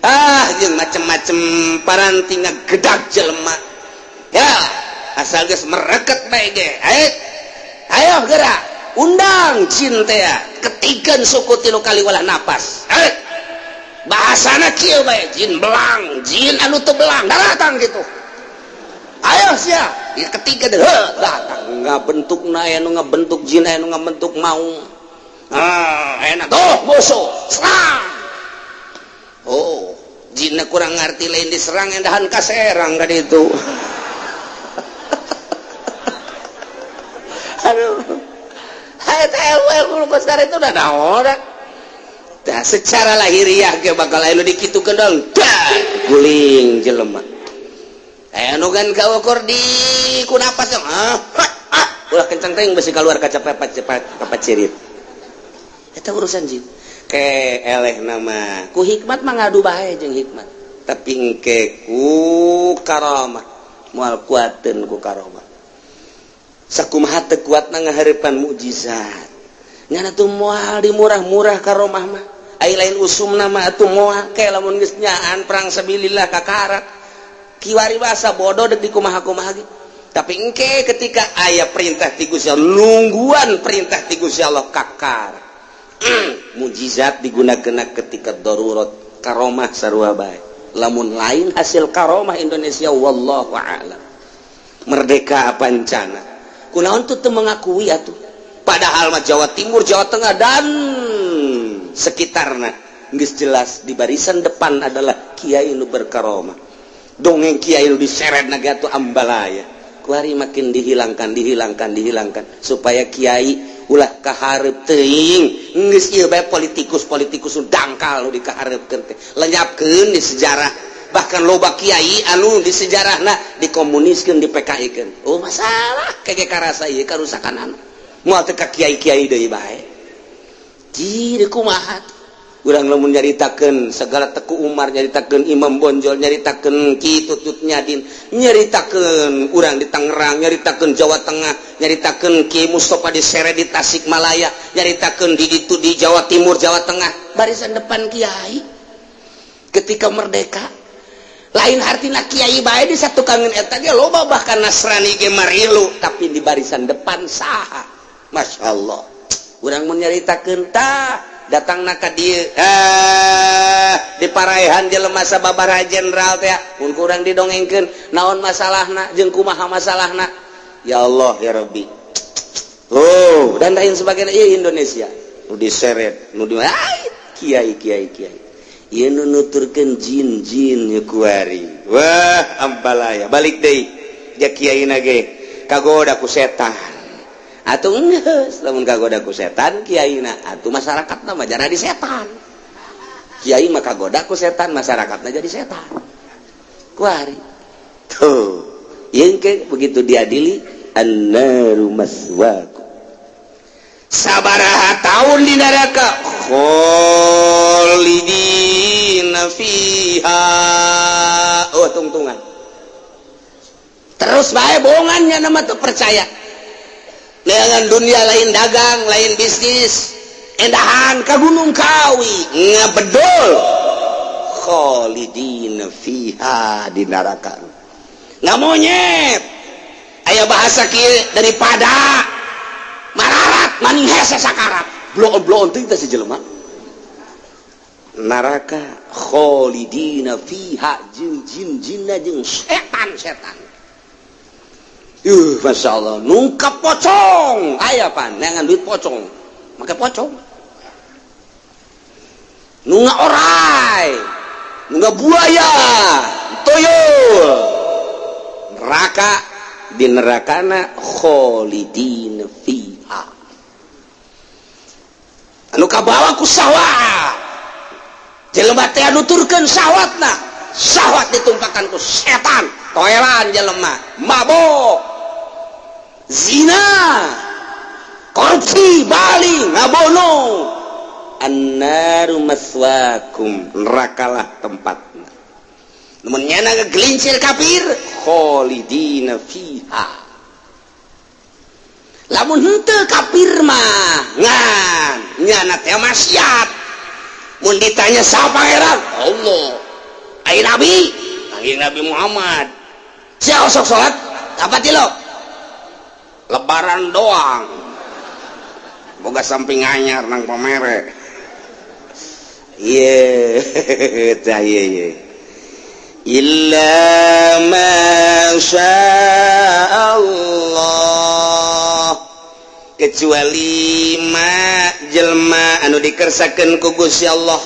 ah jeung macem-macem paranti ngagedag jelema ya, asal geus mereket bae ge. Ayo, ayo gerak undang jin teh, ketikan suku tilu kali walah napas. Eh, bahasana kieu bae, jin belang, jin anu teu belang datang gitu. Ayo sia. Ya ketiga deh, datang ngabentuk na, aya nu ngabentuk jin, aya nu ngabentuk maung. Ah, enak tuh musuh serang. Oh, jinna kurang ngerti, lain diserang, endahan kaserang kan itu. Aduh, ilmu sekarang itu udah naon. Nah, secara lahiriah ge bakal aya nu dikitukeun dong, guling jelema. Aya nu kan kaukur di ku napas, ah, ah, ulah kencang teuing, besi keluar kaca pepat cepat kapat cirit. Eta urusan jin. Ke eleh nama ku hikmat mah ngadu bae jeung hikmat. Tapi engke ku karamah moal kuateun ku karomah. Sakumaha teu kuatna ngahareupan mukjizat. Nyana tuh moal di murah-murah karomah mah. Ai lain usum nama atuh moal ke lamun geus nyaan perang sabilillah kakarak. Kiwari basa bodoh dek dikumaha-kumaha ge. Tapi engke ketika aya perintah ti Gusti Allah, nungguan perintah ti Gusti Allah kakar. Mujizat digunakeun ketika darurat, karomah sarua bae. Lamun lain hasil karomah Indonesia, wallahu a'lam. Merdeka pancana. Kunaon tuh teu mengakui atuh? Padahal mah Jawa Timur, Jawa Tengah dan sekitarna geus jelas di barisan depan adalah kiai nu berkaromah. Dongeng kiai nu diseret na ge atuh ambalaya. Kuari makin dihilangkan, dihilangkan, dihilangkan supaya kiai ulah kahareup teuing. Geus ieu bae politikus-politikus nu dangkal nu dikahareupkeun teh. Lenyapkeun di sejarah. Bahkan loba kiai anu di sejarahna dikomuniskeun, di PKI-keun. Oh, masalah kege karasa ieu karusakan anu. Moal teu ka kiai-kiai deui bae. Jadi kumaha urang lamun nyaritakeun segala Teku Umar, nyaritakeun Imam Bonjol, nyaritakeun Ki Tutut Nyadin, nyaritakeun urang di Tangerang, nyaritakeun Jawa Tengah, nyaritakeun Ki Mustafa di Sere di Tasikmalaya, nyaritakeun di ditu di Jawa Timur, Jawa Tengah, barisan depan kiai ketika merdeka. Lain artina kiai bae di satu kangen eta ge loba, bahkan Nasrani ge marilu, tapi di barisan depan saha? Masya Allah, urang mun nyaritakeun tah datang ka dieu, di paraehan jelema sababaraha jenderal teh mun kurang didongengkeun naon masalahna jeung kumaha masalahna. Ya Allah ya Rabbi. Oh, dan lain sebagainya. Ieu Indonesia nu diseret nu di kiai kiai kiai ieu nu nuturkeun jin-jin ieu kuari. Wah, ambalaya balik deui ja kiai na ge kagoda ku setan. Atuh geus lamun kagoda ku setan kiai na, atuh masyarakatna mah jadi setan. Kiai mah kagoda ku setan, masyarakatna jadi setan kuari. Tuh ieu ke begitu diadili, annaru maswaku. Sabaraha tahun di neraka? Kholidina fiha. Oh, tungtungan terus bae bohongannya nama tuh percaya dengan dunia lain, dagang lain, bisnis endahan ke Gunung Kawi ngebedol. Kholidina fiha di neraka nggak monyet. Aya bahasa kieu, daripada mararat maning hese sakarat bloon bloon teh si jelema neraka. Kholidina fiha jeung jin jinna jeung setan setan. Masya Allah, nungkap pocong aya pan neangan duit pocong, make pocong. Nu orai, nu buaya, tuyul, neraka. Di nerakana kholidin fiha. Anu kabawa ku syahwat jelema teh, nuturkeun syahwatna, syahwat ditumpakan ku setan, toelan jelema, mabok, zina, korupsi, maling, ngabono. Annaru maswakum, nerakalah tempatna. Namun nyana ngegelincir kafir, kholidina fiha. Lamun henteu kafir mah ngan nyana teh maksiat, mun ditanya siapa pangeran? Allah. Ai nabi? Kangjeng Nabi Muhammad. Siapa sok salat? Apa lo lebaran doang, boga samping anyar nang pamere. Iya tah, iya iya. Illa ma syaa Allah, kecuali ma jelma anu dikersakeun ku Gusti Allah,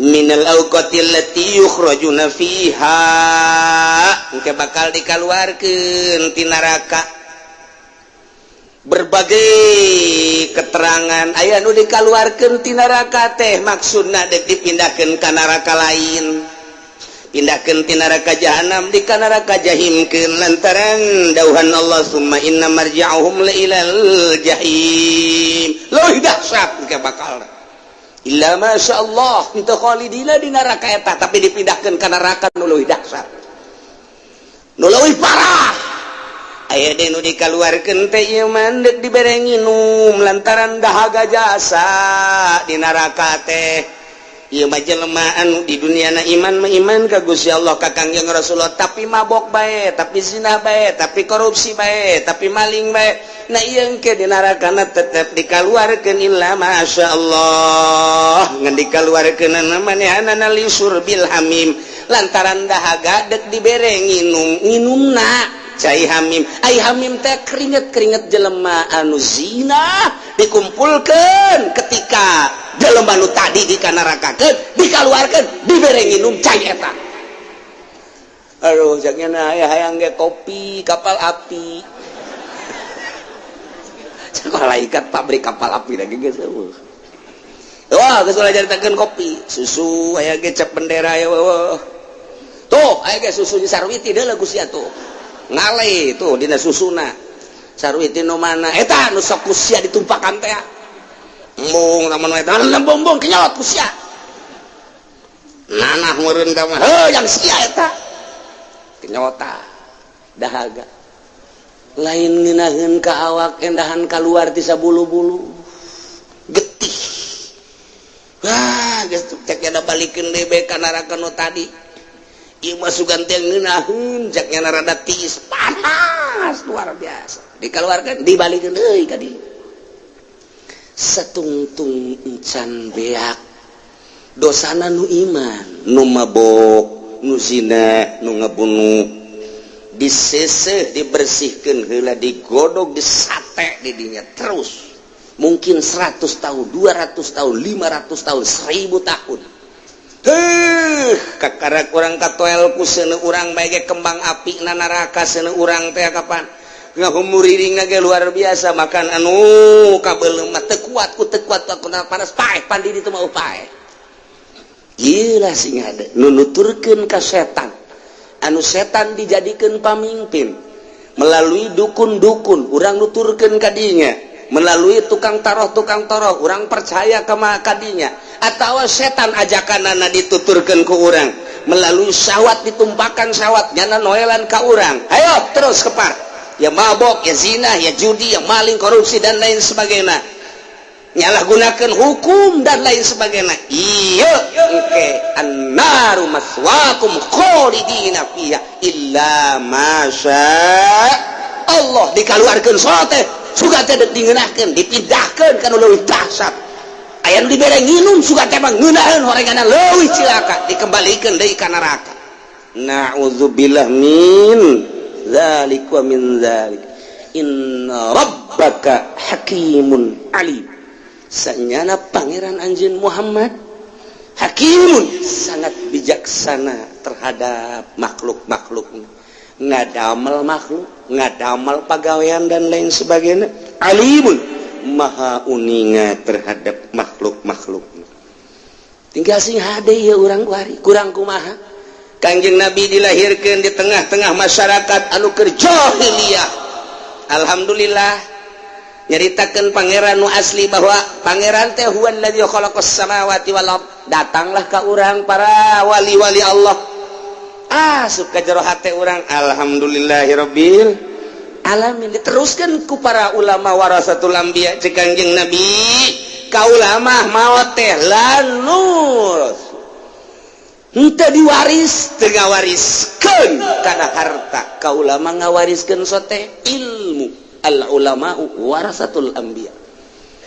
minal awqatil lati yukhrajuna fiha, engke bakal dikaluarkeun ti neraka. Berbagai keterangan aya nu dikaluarkeun ti neraka teh maksudna dek dipindahkeun ka neraka lain, pindahkeun ti neraka jahanam di ka neraka jahimkeun, lantaran dauhan Allah, summa inna marji'uhum la ilal jahim. Leuwih dahsyat ke bakal illa masya Allah itu khalidina di neraka eta, tapi dipindahkeun ka neraka nu leuwih dahsyat, nu leuwih parah. Aya deui nu dikaluarkeun teh ieu mah deuk dibere nginum lantaran dahaga jasa di neraka teh. Ieu mah jelema anu di dunia na iman mah iman ka Gusti Allah, ka Kangjeng Rasulullah, tapi mabok bae, tapi zina bae, tapi korupsi bae, tapi maling bae. Nah, ieu engke di neraka na tetep dikaluarkeun illa masya Allah. Ngan dikaluarkeun manehanana li syurbil hamim, lantaran dahaga dek dibere nginum, nginumna cai hamim. Ai hamim teh keringet-keringet jelema anu zina dikumpulkan ketika jelema nu tadi dikanarakakeun, dikaluarkeun, dibere nginum cai eta. Aduh, jangan aya hayang ge kopi Kapal Api. Sekolah ikat pabrik Kapal Api lagi geus eueuh. Wah, geus ulah caritakeun kopi, susu aya ge cap bendera ya. Wah. Tuh, aya ge susu Sarwiti deuleu ku sia tuh. Ngale tuh dina susuna. Sarwiti nu mana? Eta nu sok ku sia ditumpakan teh. Embung lamun eta embung kenyot ku sia. Nanah meureun ka mah, heuh yang sia eta. Kenyota dahaga. Lain ngeunaheun ka awak, endahan kaluar ti sabulu-bulu. Getih. Wah, geus cek ada balikeun deui bae ka neraka nu tadi. Ieu mah sugan teh ngeunaheun, cek nya rada tiis, panas luar biasa. Dikeluarkan, dibalikeun deui ka dieu. Satungtung encan beak dosana nu iman, nu mabok, nu zina, nu ngabunuh, diseseh, dibersihkan heula, digodog, disate di dinya terus mungkin 100 tahun, 200 tahun, 500 tahun, 1000 tahun. Heuh, kakara kurang katoel ku seuneu urang bae ge kembang api na neraka seuneu urang teh kapan ngahumuriring ge luar biasa. Makan anu kabeuleum mah teu kuat ku teu kuat ku panas, paeh pandi ditu mah paeh. Gila sing ada nu nuturkeun ka setan, anu setan dijadikeun pamimpin melalui dukun-dukun, urang nuturkeun ka dinya melalui tukang taroh, tukang taroh urang percaya ka kadinya, atau setan ajakanana dituturkeun ku urang melalui syahwat, ditumpakan syahwat nyana noelan ka urang, ayo terus kepar ya, mabok ya, zina ya, judi ya, maling, korupsi, dan lain sebagainya, nyalahgunakan hukum dan lain sebagainya. Iya, oke, annaru maswakum khalidina fiha illa masya Allah. Dikaluarkeun sote suka teh dek dingeunahkeun, dipindahkeun kana leuwih dahsyat. Aya nu dibere nginum, suka teh mah ngeunaheun horenganna leuwih cilaka, dikembalikeun deui ka neraka. Na'udzubillah min dzalik wa min dzalik. Inna rabbaka hakimun alim. Sanyana pangeran anjeun Muhammad hakimun, sangat bijaksana terhadap makhluk-makhluk, ngadamel makhluk, ngadamel pagawean, dan lain sebagainya. Alimun, maha uninga terhadap makhluk-makhluk. Tinggal sing hade ya urang kuari kurang kumaha. Kangjeng Nabi dilahirkan di tengah-tengah masyarakat anu keur jahiliyah. Alhamdulillah, nyaritakan pangeran nu asli bahwa pangeran teh huwallazi khalaqas samawati wal ard. Datanglah ka urang para wali-wali Allah, asup ka jero hate urang, alhamdulillahirabbil alamin. Diteruskan ku para ulama warasatul anbiya. Cek Kangjeng Nabi, ka ulama maot teh lanur henteu diwaris, teu ngawariskeun kana harta. Ka ulama ngawariskeun sote ilmu. Al ulama warasatul anbiya,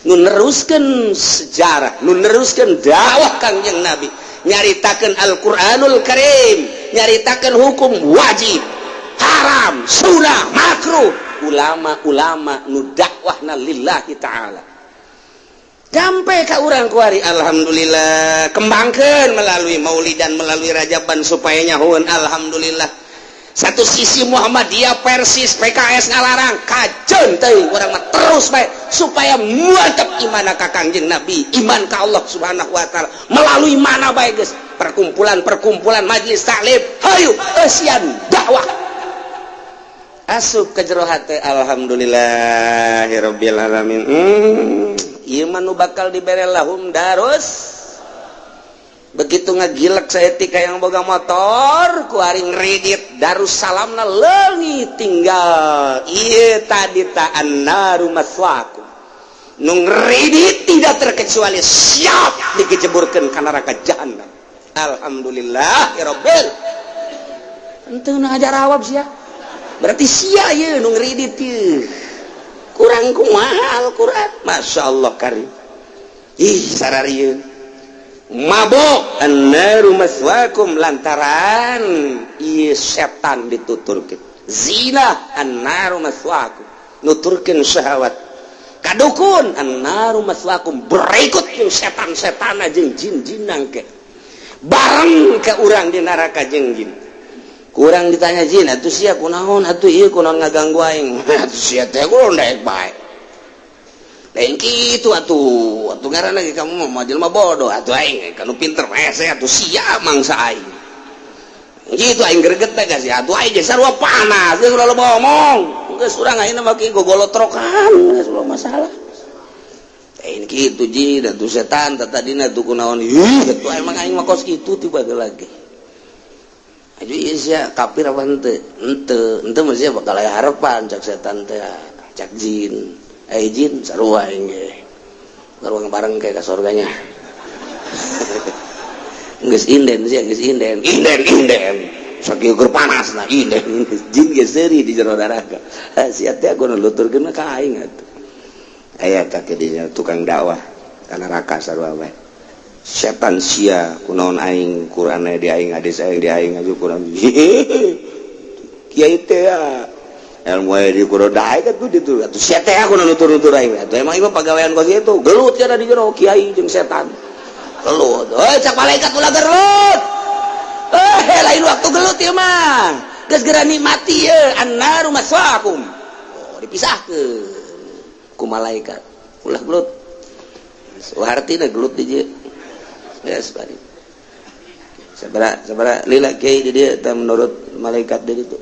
nu neruskeun sejarah, nu neruskeun dakwah Kangjeng Nabi, nyaritakeun Al-Qur'anul Karim, nyaritakeun hukum wajib. Haram, sunnah, makruh. Ulama-ulama nu dakwahna lillahi ta'ala. Sampai ka urang kuari, alhamdulillah, kembangkan melalui maulidan, melalui rajaban supaya nyahuan. Alhamdulillah, satu sisi Muhammadiyah, Persis, PKS ngalarang, kajen teuing, urang mah terus bae supaya mantap iman ka Kangjeng Nabi, iman ka Allah Subhanahu wa taala melalui mana bae geus, perkumpulan-perkumpulan, majelis taklim, hayu eusian dakwah asup ke jero hate. Alhamdulillahirabbil alamin. Ieu mah nu bakal dibere lahum darus. Begitu ngagilek saeutik yang boga motor ku ari ngredit Darussalamna leungit, tinggal ieu tadi ta, annaru maswakum. Nu ngredit tidak terkecuali siap dikejeburkeun ka neraka jahannam. Alhamdulillah ya rabbil. Henteu nu ngajarawab sia, berarti sia ieu nu ngredit ieu kurang kumaha Al-Qur'an. Masya Allah karim. Ih, sararieun mabok, annaru maswakum, lantaran ieu setan dituturkeun. Zina, annaru maswakum, nuturkeun syahwat. Kadukun, annaru maswakum. Berikut jeung setan-setan jeung jin-jinan ke bareng ke urang di neraka jeung jin. Kurang ditanya jin, atuh sia kunaon atuh, ieu kunaon ngaganggu aing atuh, sia teh kudu daek bae, lain kitu atuh, atuh ngaranna ge kamu mah jelema bodoh atuh, aing kanu pinter hese atuh, sia mangsa aing gitu, aing greget teh geus atuh, aing ge sarua panas geus, ulah loba omong geus, urang ayeuna mah kieu gogolotrokan geus, ulah masalah. Lain kitu jin atuh, setan tadina tuh kunaon, ih atuh emang aing mah kos kitu tiba lagi. Aju ieu sia kafir apa henteu? Henteu, henteu mah sia bakal aya harapan, cak setan teh, cak jin. Eh jin, sarua aing ge. Sarua bareng kayak ka surganya. Geus inden sia, geus inden, inden inden. Sakieu keur panas nah inden. Jin ge seuri di jero neraka. Sia teh kudu nuturkeun ka aing atuh. Aya ka dinya tukang dakwah ka neraka sarua bae. Setan sia kunaon aing Quran di aing, hadis aing di aing aju Quran kiai teh ilmu aya di Quran daek atuh ditu atuh, sia teh aku nutur-nutur aing atuh, emang ieu pagawean kos kitu. Gelut cenah di jero, kiai jeung setan gelut. Heuh, cak malaikat, ulah gelut, eh lain waktu gelut ieu mah, geus geura nikmati ye, annaru maswaakum. Oh, dipisahkeun ku malaikat, ulah gelut. Artina gelut di dieu. Ya, sebari. Sabara sabara lila kiai di dieu teh menurut malaikat di ditu?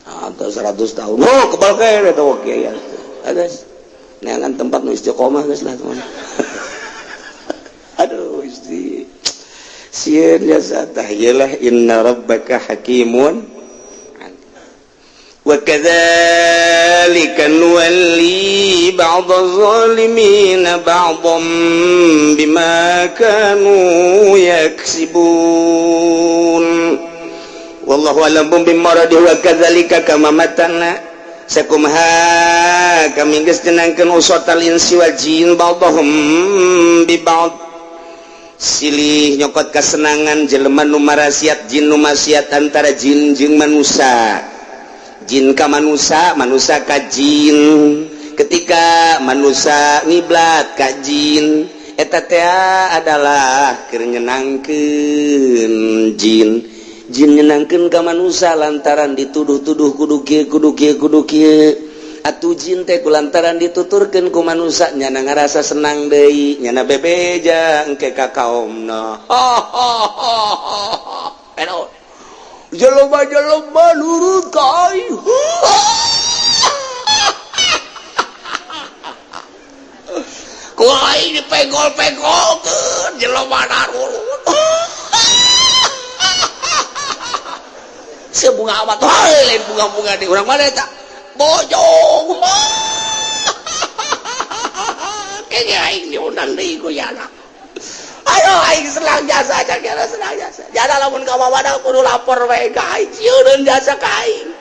Atau 100 tahun. Oh, kebal kene eta kiai. Geus. Neangan tempat nu istiqomah geus lah teman. Aduh, isti. Sieun jasa tah ieu. Inna rabbaka hakimun. وكذلك نولي بعض الظالمين بعضا بما كانوا يكسبون. والله أعلم بمراده. وكذلك كما متعنا sakumaha kami geus nyenangkeun usotal insi wal jin ba'dhum bi ba'd, silih nyokot kesenangan jelema nu marasiat, jin nu maksiat, antara jin jeung manusia, jin ka manusia, manusia ka jin. Ketika manusia ngiblat ka jin, eta teh adalah keur nyenangkeun jin, jin nyenangkeun ka manusia lantaran dituduh-tuduh kudu kieu, kudu kieu, kudu kieu. Atuh jin teh kulantaran dituturkeun ku manusia, nyana ngarasa senang deui, nyana bebeja engke ka kaomna. Jelema-jelema nurut ka aing. Ku aing dipenggol-penggolkeun, jelema narurut. Sebunga amat lain bunga-bunga di urang mana eta bojong. Kayaknya aing diundang deui ku yana. Ayo aing senang jasa, cak senang jasa. Jasa lamun ka wadah kudu lapor we ka aing, sieun jasa ka aing.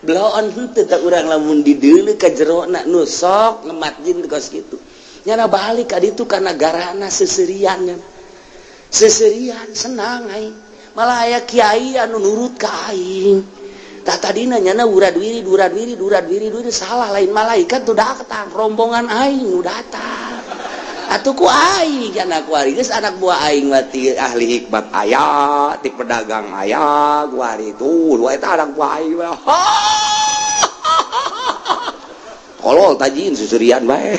Bloon henteu tah urang lamun dideuleu ka jerona nu sok ngemat jin kos kitu. Nyana balik ka ditu kana garana seserian, seserian senang aing. Malah aya kiai anu nurut ka aing. Tah tadina nyana urad wirid urad wirid urad wirid wirid salah, lain malaikat tuh datang, rombongan aing nu datang. Atuh ku aing anak kuari geus anak buah aing mah ti ahli hikmat aya, ti pedagang aya, kuari tuh eta anak buah aing mah. Tolol tajin susurian bae.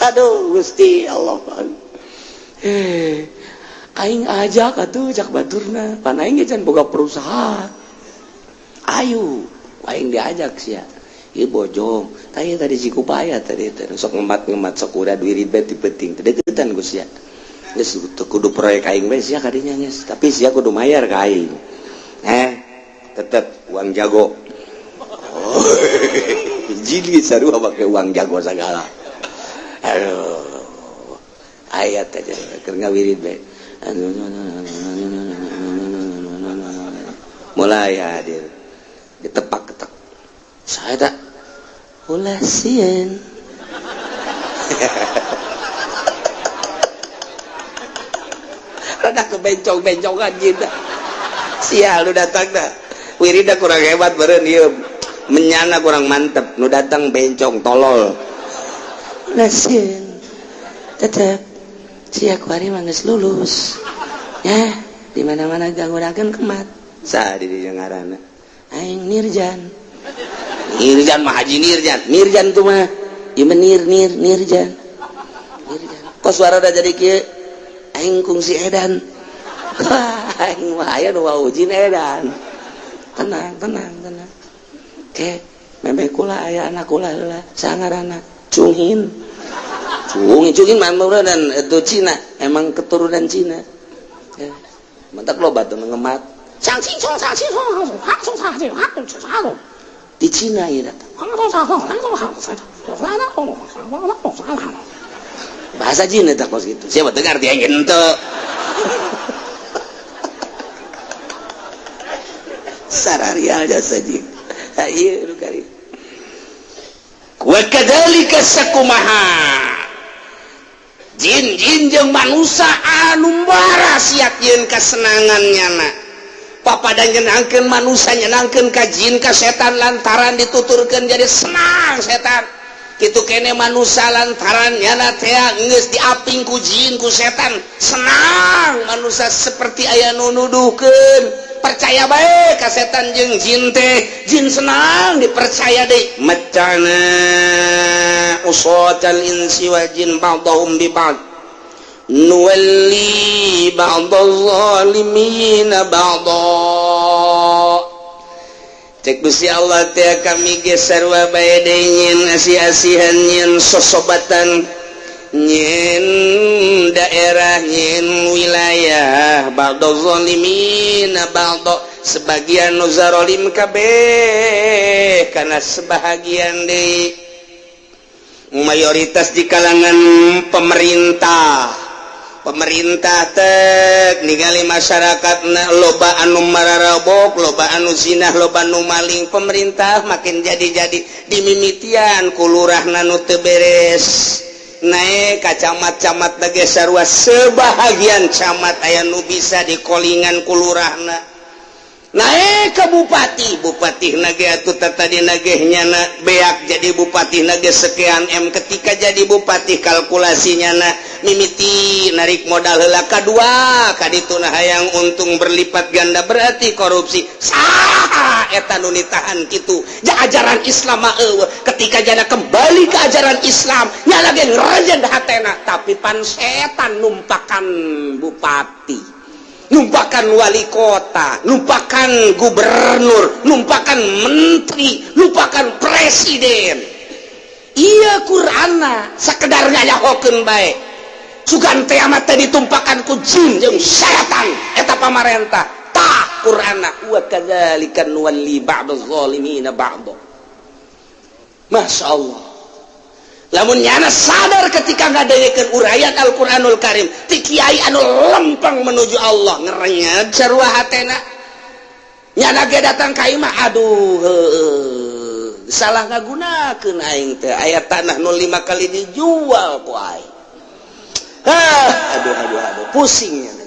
Aduh Gusti Allah. Aing ajak atuh cak baturna, pan aing ge can boga perusahaan. Ayo, aing diajak sia. Ieu bojong, tah ieu tadi Cikupaya tadi teh sok ngemat-ngemat sok urad wirid bae ti peuting. Teu deukeutan ku sia. Geus teu kudu proyek aing bae sia kadinya geus, tapi sia kudu mayar ka aing. Tetep uang jago. Oh, jili sarua make uang jago sagala. Aduh, ayat aja keur ngawirid bae. Mulai hadir ditepak-ketek. Saya tak ulah sieun. Rada kebencong-bencongan gitu. Sial lu datang dah. Wirida kurang hebat beureun ieu. Menyana kurang mantep, nu datang bencong tolol. Ulah sieun. Tetep sia kuari mah geus lulus. Ya, di mana-mana ganggunakeun kemat. Saha di dieu ngaranna? Aing Nirjan. Nirjan mah Haji Nirjan. Nirjan tuh mah ieu mah nir nir Nirjan. Nirjan. Kok suara udah jadi kieu? Aing kungsi edan. Wah, aing mah aya nu wawujin edan. Tenang, tenang, tenang. Ke, memeh kula aya anak kula heula. Sangarana Cungin. Cungin, Cungin mah dan itu Cina, emang keturunan Cina. Ya. Mentak loba tuh ngemat. Di Cina ya datang. Bahasa Cina tak kos gitu. Siapa dengar dia ente. Sararial jasa jing. Ieu nu kari. Wa kadzalika sakumaha. Jin-jin jeung manusia anu bara siap yeun kasenangan nyana. Papada nyenangkeun manusia nyenangkeun ka jin ka setan lantaran dituturkeun jadi senang setan. Kitu kene manusia lantaran nyana teh geus diaping ku jin ku setan senang manusia seperti aya nu nuduhkeun. Percaya bae ka setan jeung jin teh, jin senang dipercaya deui. Macana usatal insi wal jin ba'dahum bi ba'd nuwalli ba'dadh zalimina ba'dha. Cek Gusti Allah teh kami ge sarua bae deui nyin asih-asihan nyin sosobatan nyin daerah nyin wilayah ba'dadh zalimina ba'dha, sebagian nu zalim kabeh kana sebahagian deui. Mayoritas di kalangan pemerintah, pemerintah tek ningali masyarakat loba anu mararabok, loba anu zinah, loba anu maling. Pemerintah makin jadi-jadi dimimitian ku lurahna nu teu beres naik ka camat-camat lagi sarua sebahagian camat aya nu bisa dikolingan ku lurahna. Naik ke bupati, bupati nage atuh tadi nageh nyana beak jadi bupati nage sekian M. Ketika jadi bupati kalkulasinya na mimiti narik modal heula kadua kaditu na hayang untung berlipat ganda berarti korupsi. Saha eta nu ditahan kitu? Ja ajaran Islam mah eueuh. Ketika jana kembali ke ajaran Islam nya lagi ngerejen hatena, tapi pan setan numpakan bupati, numpakan wali kota, numpakan gubernur, numpakan menteri, numpakan presiden. Iya Qur'ana sekedar ngayahokeun bae. Sugan teh amat teh ditumpakan ku jin jeung setan eta pamarentah. Tah Qur'ana wa kadzalika nuwalli ba'dadh zalimina ba'd. Masya Allah. Lamun nyana sadar ketika ngadengekeun uraian Al-Qur'anul Karim ti kiai anu lempeng menuju Allah ngerenyet sarua hatena. Nyana ge datang ka imah, aduh heueuh salah ngagunakeun aing teh aya tanah nu 5 kali dijual ku aing. Ah, aduh aduh aduh pusing nyana.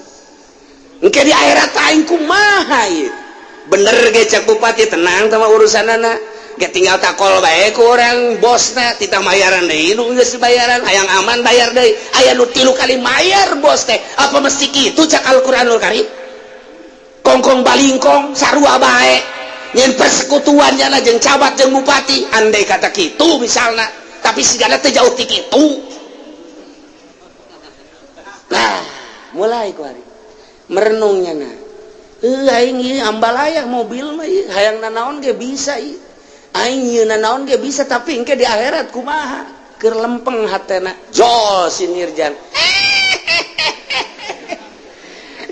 Engke di akhirat aing kumaha ieu? Bener ge cek bupati, tenang sama urusanana ge, tinggal takol bae ku orang bosna, titah mayaran deui nu geus bayaran, hayang aman bayar deui. Aya nu 3 kali mayar bos teh. Apa mesti kitu cak Al-Qur'anul Karim? Kongkong balingkong sarua bae nyen persekutuan nyana jeung camat jeung bupati, andai kata kitu misalna, tapi sigana teh jauh ti kitu. Nah, mulai ku hari merenungnya. Nah, aing ieu ambalaya mobil mah ieu, hayang nanaon ge bisa ieu, aing ieu nanaon ge bisa, tapi engke di akhirat kumaha? Keur lempeng hatena jol si Nirjan,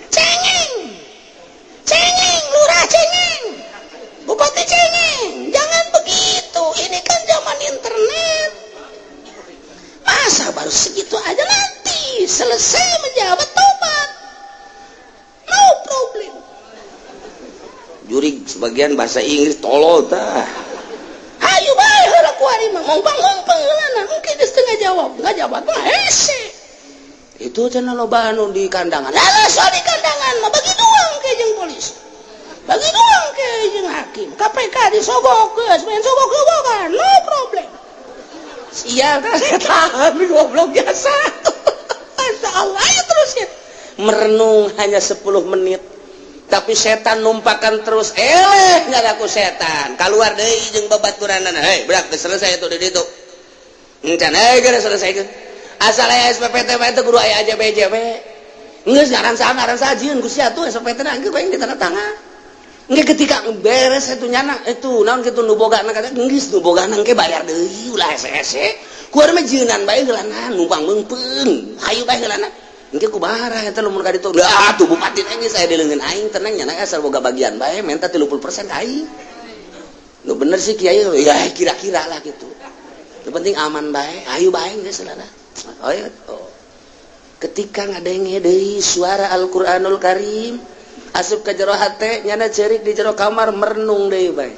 "Cengeng, cengeng, lurah cengeng, bupati cengeng, jangan begitu. Ini kan zaman internet, masa baru segitu aja? Nanti selesai menjabat tobat, no problem." Jurig sebagian bahasa Inggris tolol tah. Ayo bae heula, kuari mah ngompang-ngompang heulana, engke geus teu ngajawab, ngajawab mah hese. Itu cenah loba anu di kandangan. Lah, soal di kandangan mah bagi dua engke jeung polisi, bagi dua engke jeung hakim, KPK disogok, geus main sogok-sogokan, no problem. Sial tah setan goblok biasa. Masya Allah, ayo terusin merenung hanya 10 menit, tapi setan numpakan terus. Eleh ngadaku setan keluar deui jeung babaturanana, "Hei budak, geus selesai itu di ditu encan, hei geus selesai." Asal aya SPPT mah itu kudu aya AJB. Geus ngaran saha ngaran saha, jieun ku sia tuh SPPT na, engke bae ditanda tangan. Engke ketika beres itu nyana itu naon kitu nu boga na kata geus nu boga engke bayar deui, ulah hese-hese. Ku mah jieunan bae heulana, numpang meungpeung hayu bae heulana. Engke kumaha eta lamun ka ditu? Lah tuh bupati teh geus aya di leungeun aing, tenang nyana, asal boga bagian bae, minta 30% ka aing. Nu bener sih kiai ya, kira-kira lah gitu. Yang penting aman bae, ayo bae geus lah. Oh, ya. Oh. Ketika ngadenge deui suara Al-Qur'anul Karim asup ke jero hate nyana, cerik di jero kamar merenung deui bae.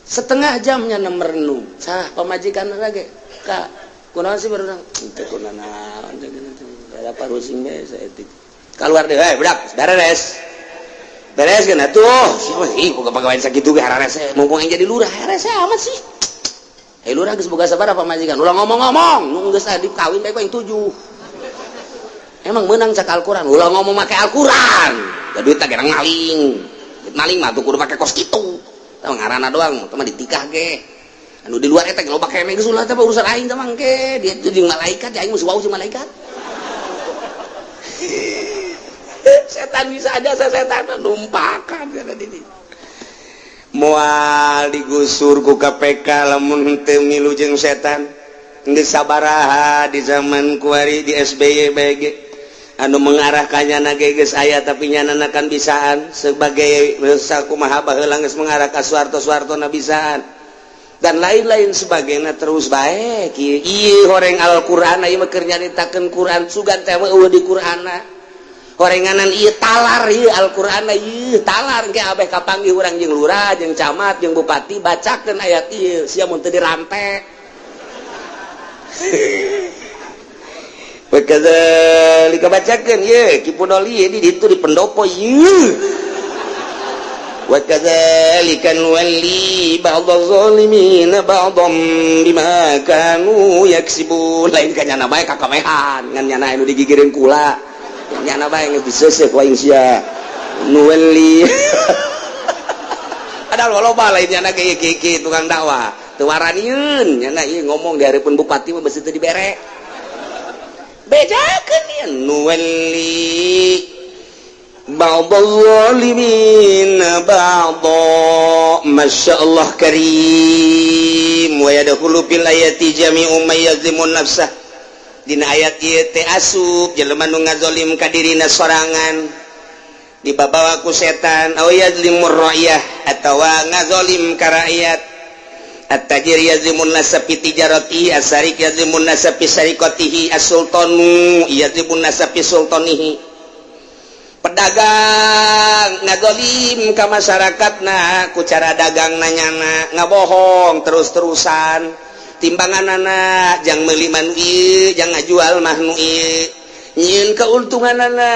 Setengah jam nyana merenung. Sah pamajikan lagi. Kak, kunaon sih baru teu kunaon? Ada parusing bae saeutik. Keluar deh, "Hei budak, beres. Beres kan atuh." Siapa sih boga pagawean sakitu ge hararese, mumpung yang jadi lurah harese amat sih. "Hei lurah, geus boga sabaraha pamajikan?" "Ulah ngomong-ngomong, nu geus adi kawin bae yang tujuh." "Emang menang cak Al-Qur'an?" "Ulah ngomong make Al-Qur'an. Da duit teh gerang maling. Duit maling mah tuh kudu make kos kitu. Tah ngaranna doang, teh mah ditikah ge. Anu di luar eta ge loba keneh, geus ulah teh urusan aing teh mangke. Dia itu jeung malaikat, aing mah wau jeung malaikat." Setan bisa aja, setan numpakan kata ini. Moal digusur ku KPK lamun henteu milu jeung setan. Geus sabaraha di zaman kuari di SBY BG anu mengarahkannya na ge geus aya, tapi nyana kan bisaan sebagai sakumaha baheula geus mengarah ka Soeharto, Soeharto na bisaan dan lain-lain sebagainya. Terus baik ieu horeng Al-Qur'an, ieu mah keur nyaritakeun Quran, sugan teh mah eueuh di Qur'anna. Horenganan ieu talar, ieu Al-Qur'an ieu talar. Engke abeh kapanggih urang jeung lurah jeung camat jeung bupati, bacakeun ayat ieu sia mun teu dirante. Wakadzalika, bacakeun ieu Ki Pudoli di ditu di pendopo ieu. Wakadzalika nuwalli ba'dadh zalimin ba'dham bima kanu yaksibun. Lain ka nyana bae kakamehan ngan nyana anu digigireun kula, nyana bae geus diseuseuh ku aing sia. Nuwalli padahal loba lain nyana ge kieu tukang dakwah teu waranieun nyana ieu ngomong di hareupeun bupati mah beusi teu dibere. Bejakeun ieu nuwalli ba'dadh zalimin ba'dha. Masya Allah karim. Wa yadkhulu fil ayati jami'u may yazlimun nafsah. Dina ayat ieu teh asup jelema nu ngazolim ka dirina sorangan dibabawa ku setan, aw yazlimur ra'yah, atawa ngazolim ka rakyat. At-tajir yazlimun nasa fi tijaratihi, as-sarik yazlimun nasa fi sariqatihi, as-sultanu yazlimun nasa fi sultanihi. Pedagang ngazolim ka masyarakatna ku cara dagang nanyana ngabohong terus-terusan, timbangan anak jang meuli mah nu ieu, jang ngajual mah nu ieu. Nyieun keuntunganana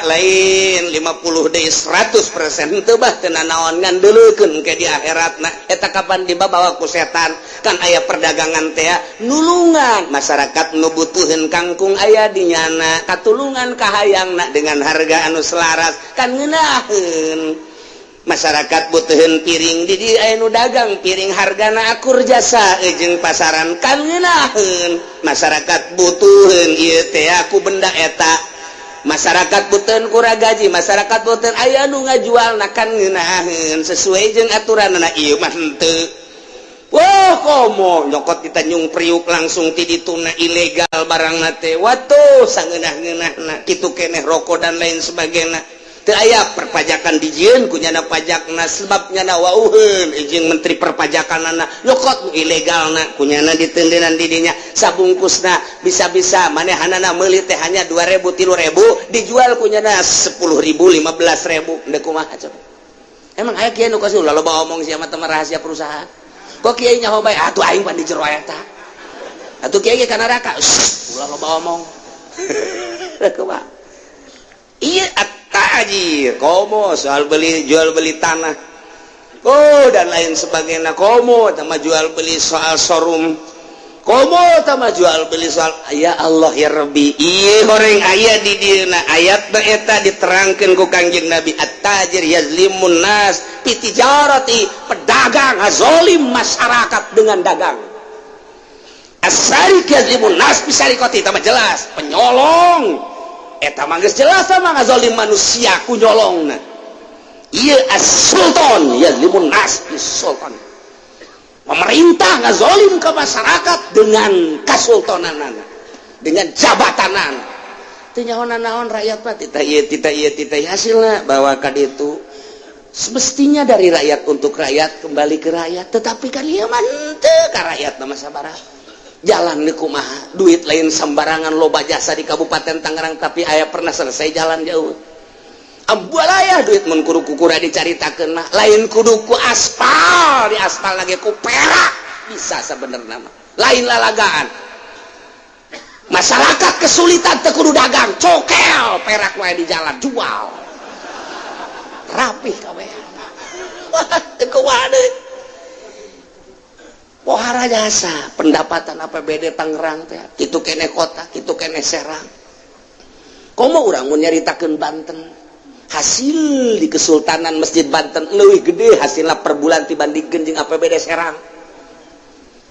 lain 50 deui 100% teu bah, teu nanaon, ngan deuleukeun ke di akhiratna. Eta kapan dibawa ku setan? Kan aya perdagangan teh nulungan masyarakat nu butuheun kangkung, aya di nyana katulungan kahayangna dengan harga anu selaras, kan ngeunaheun. Masyarakat butuhin piring, di di aya nu dagang piring, hargana akur jasa jeung pasaran, kan ngeunaheun. Masyarakat butuhin ieu teh aku benda eta, masyarakat butuhin kura gaji, masyarakat butuhin, aya nu ngajual na, kan ngeunaheun sesuai jeung aturan. Ieu mah henteu. Wah, komo nyokot di Tanjung Priuk langsung ti dituna ilegal barang teh. Watuh, sangeunah-ngeunahna kitu keneh rokok dan lain sebagainya. Teu aya perpajakan, dijieun ku nyana pajakna, sebab nyana wauheun izin menteri perpajakanana, nyokot nu ilegalna ku nyana ditendenan di dinya sabungkusna. Bisa-bisa manehanana meuli teh hanya 2000, 3000, dijual ku nyana 10.000, 15.000. Ndek kumaha coba? Emang aya kieu nu kasih? Ulah loba omong sia mah, rahasia perusahaan. Kok kiai nyaho bae atuh, aing pan di jero eta atuh, kiai ge ka neraka. Ulah loba omong. Kumaha iya at-tajir? Komo soal beli jual beli tanah, oh, dan lain sebagainya. Komo sama jual beli soal showroom, komo sama jual beli soal, ya Allah ya Rabbi. Iya, goreng aya di dieuna ayat eta diterangkeun ku Kangjeng Nabi, at-tajir yazlimun nas fi tijarati, pedagang ngazolim masyarakat dengan dagang. As-sariq yazlimun nas fi sariqati, tambah jelas. Penyolong eta mah geus jelas sama ngazolim manusia ku nyolongna. Ieu as-sultan yazlimun nas fi sultan, pemerintah ngazolim ke masyarakat dengan kasultananana, dengan jabatanan. Teu nyaho naon rakyat mah, tita ieu, tita ieu, tita ieu. Hasilna bahwa ka ditu semestinya dari rakyat untuk rakyat, kembali ke rakyat, tetapi kan ieu mah henteu ka rakyat mah sabaraha. Jalan di kumaha, duit lain sembarangan, loba jasa di Kabupaten Tangerang, tapi aya pernah selesai jalan jauh? Ambualaya duit mun kudu kukura dicaritakeun mah, lain kudu ku aspal, di aspal lagi ku perak bisa sebenarnya mah, lain lalagaan. Masyarakat kesulitan teu kudu dagang, cokel perak wae di jalan, jual rapih kabeh. Wah, teu kumaha deui? Pohara jasa pendapatan APBD Tangerang teh kitu keneh kota, kitu keneh Serang. Komo urang mun nyaritakeun Banten, hasil di Kesultanan Masjid Banten lebih gede hasilnya per bulan dibandingkan jeung APBD Serang.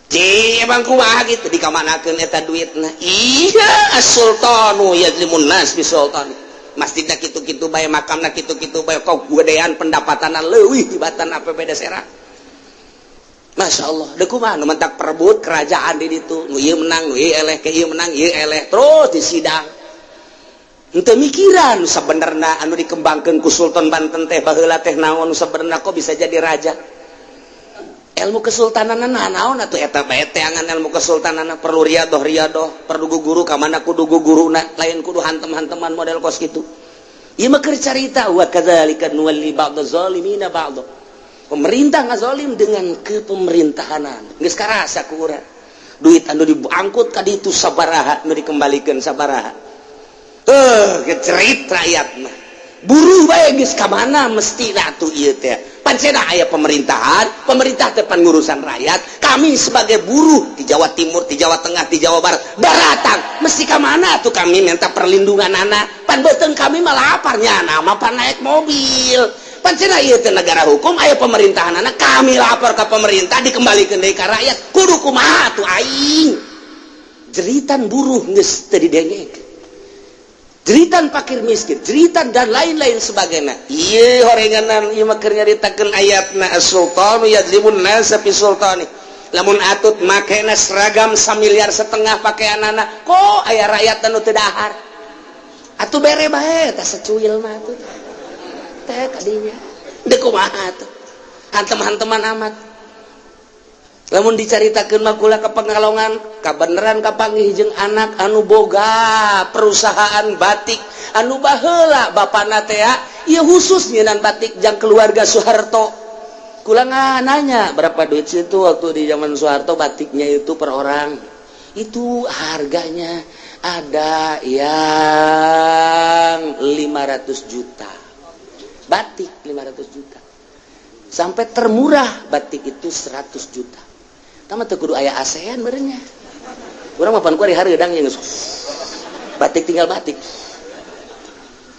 Cih, emang kumaha gitu dikamanakeun eta duitna? Iya, as-sultanu yazlimun nas bi sultan. Masjidna kitu-kitu bae, makamna kitu-kitu bae, kok gedean pendapatanna leuwih tibatan APBD Serang. Masya Allah, deh kumaha nu mentak perebut kerajaan di ditu, nu ieu menang, nu ieu eleh, ke ieu menang, ieu eleh, terus di sidang. Henteu mikiran nu sabenerna anu dikembangkeun ku Sultan Banten teh baheula teh naon nu sabenerna, kok bisa jadi raja? Ilmu kesultanan naon atuh eta bae teangan ilmu kesultanan? Perlu riadoh riadoh, perlu guru ka mana kudu guruna, lain kudu hantem-hanteman model kos kitu. Ieu mah keur carita, wa kadzalika nuwalli ba'dha zalimina ba'dha. Pemerintah ngazolim dengan kepemerintahanan. Geus karasa ku urang. Duit anu diangkut ka ditu sabaraha, nu dikembalikeun sabaraha? Gecerit rakyat mah. Buruh bae geus ka mana mesti atuh ieu teh? Pancena aya pemerintahan, pemerintah teh pan ngurusan rakyat. Kami sebagai buruh di Jawa Timur, di Jawa Tengah, di Jawa Barat baratang, mesti ka mana tuh kami minta perlindungan anak? Pan beuteung kami malah laparnya nama pan naik mobil. Pancena ieu teh negara hukum, aya pemerintahan anak, kami lapor ke pemerintah, dikembalikan deui ka rakyat, kudu kumaha tuh aing? Jeritan buruh geus teu didengek, jeritan fakir miskin, jeritan dan lain-lain sebagainya. Iya, horenganan ieu mah keur nyaritakeun ayatna, as-sultanu yadzlimun nasa fi sultani. Lamun atut makena seragam 1,5 miliar pakaianana, kok aya rakyat anu teu dahar? Atuh bere bae tah secuil mah atuh teh kadinya. Deuk kumaha atuh? Hantem-hanteman amat. Lamun dicaritakeun mah kula ke Pekalongan, kabeneran kapanggih jeung anak anu boga perusahaan batik, anu baheula bapana teh ieu khusus nyieunan batik jang keluarga Soeharto. Kula nanya, berapa duit situ waktu di zaman Soeharto batiknya itu per orang? Itu harganya Ada yang 500 juta batik, 500 juta, sampai termurah batik itu 100 juta. Tama teu kudu aya ASEAN meureun nya. Urang mah pan kuari hareudang yang batik tinggal batik.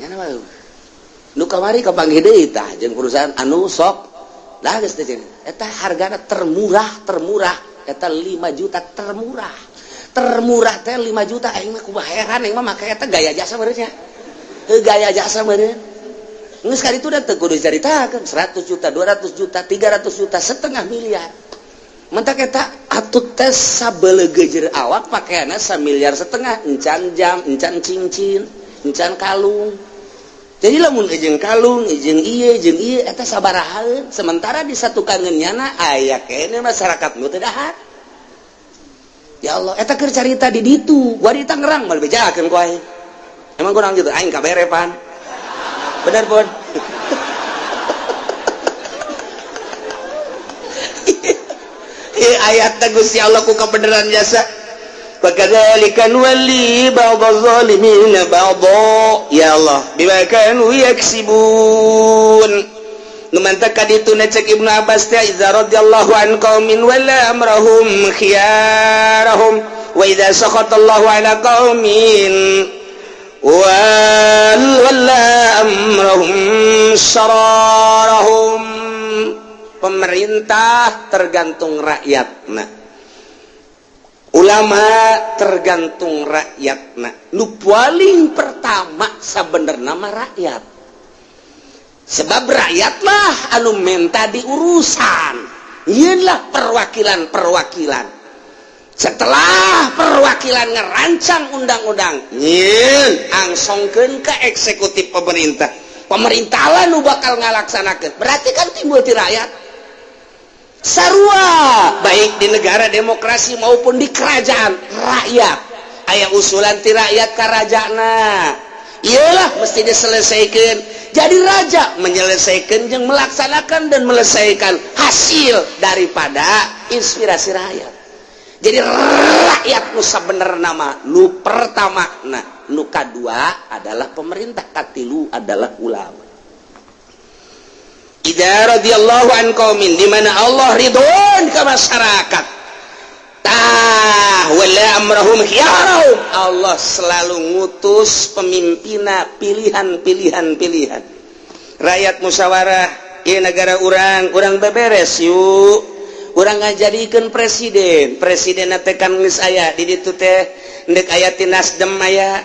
Nya mah nu kamari kapanggih deui tah jeung perusahaan anu sok lah geus teh, eta hargana termurah, termurah eta 5 juta, termurah, termurah teh 5 juta. Aing mah kumaha heran, aing mah make eta gaya jasa meureun nya. Heuh, gaya jasa meureun. Geus kali itu udah teu kudu dicaritakeun, 100 juta, 200 juta, 300 juta, setengah miliar. Mentak eta atuh teh sabelegejer awak pakaianna 1,5 miliar, encan jam, encan cincin, encan kalung. Jadi lamun jeung kalung jeung ieu jeung ieu eta sabaraha? Sementara di satu kangen nyana aya kene masyarakat nu teu dahar. Ya Allah, eta keur carita di ditu, gua di Tangerang mah bejakeun ku aing. Emang kurang gitu, aing kabere pan. Bener pun. Ayat Gusti Allah ku kebenaran jasa. Fakadzalika nuwalli ba'dadh zalimin ba'dha, ya Allah, bima kanu yaksibun. Nu mantak kaditu cek Ibnu Abbas teh, idza radhiyallahu an qaumin wala amrahum khiyarahum wa idza sakhatallahu ala qaumin wala amrahum sararahum. Pemerintah tergantung rakyat, nah ulama tergantung rakyat. Nah, nu paling pertama sebenarnya nama rakyat, sebab rakyatlah anu minta diurusan. Inilah perwakilan-perwakilan. Setelah perwakilan ngerancang undang-undang, nyin angsongkeun ke eksekutif pemerintah, pemerintah lah nu bakal ngalaksanakeun. Berarti kan timbul ti rakyat. Sarua baik di negara demokrasi maupun di kerajaan rakyat, aya usulan ti rakyat ka rajana, iyalah mesti diselesaikan. Jadi raja menyelesaikan yang melaksanakan dan melesaikan hasil daripada inspirasi rakyat. Jadi rakyat nu bener nama nu pertama. Nah, nu kadua adalah pemerintah, katilu adalah ulama. Idza radhiyallahu an qaumin, di mana Allah ridhon ke masyarakat, tah wala amrahum khiyarahum. Allah selalu ngutus pemimpina pilihan, pilihan, pilihan rakyat, musyawarah. Ieu negara urang, urang beberes yuk, urang ngajadikeun presiden. Presiden teh kan geus aya di ditu teh, ndek aya ti Nasdem, aya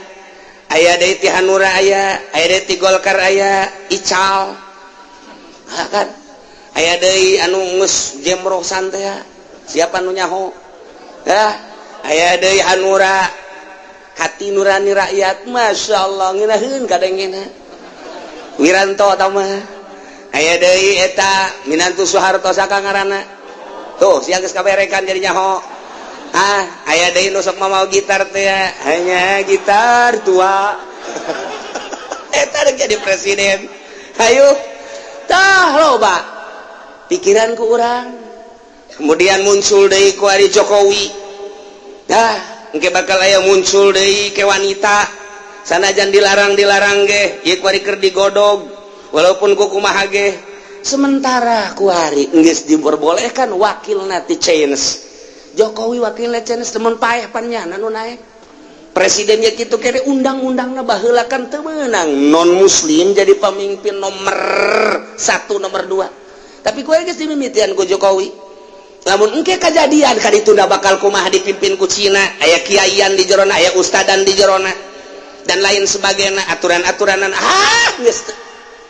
aya deui ti Hanura, aya aya deui ti Golkar, aya Ical kan, aya deui anu geus jemrosan teh, siapa nu nyaho ya, aya deui Hanura, hati nurani rakyat, Masya Allah, ngeunaheun kadengena Wiranto tah mah. Aya deui eta minantu Soeharto, saka ngaranna tuh, siang geus kaberekan jadi nyaho. Ah, aya deui nu sok mamau gitar teh, hanya gitar tua, eta jadi presiden. Hayu tah, loba pikiran ku urang. Kemudian muncul deui ku ari Jokowi. Dah engke bakal aya muncul deui ke wanita, sanajan dilarang-dilarang ge ieu kuari keur digodog, walaupun ku kumaha ge. Sementara kuari geus diperbolehkan wakilna ti Chinese, Jokowi wakilna Chinese, temen paeh pan nyana nu naek presidennya gitu kere. Undang-undangna baheula kan teu meunang non muslim jadi pemimpin nomor satu, nomor dua, tapi kuari geus dimimitian ku Jokowi. Lamun engke kejadian kaditu bakal kumaha dipimpin ku Cina, aya kiaian di jerona, aya ustadan di jerona, dan lain sebagainya, aturan-aturanan. Ah, geus.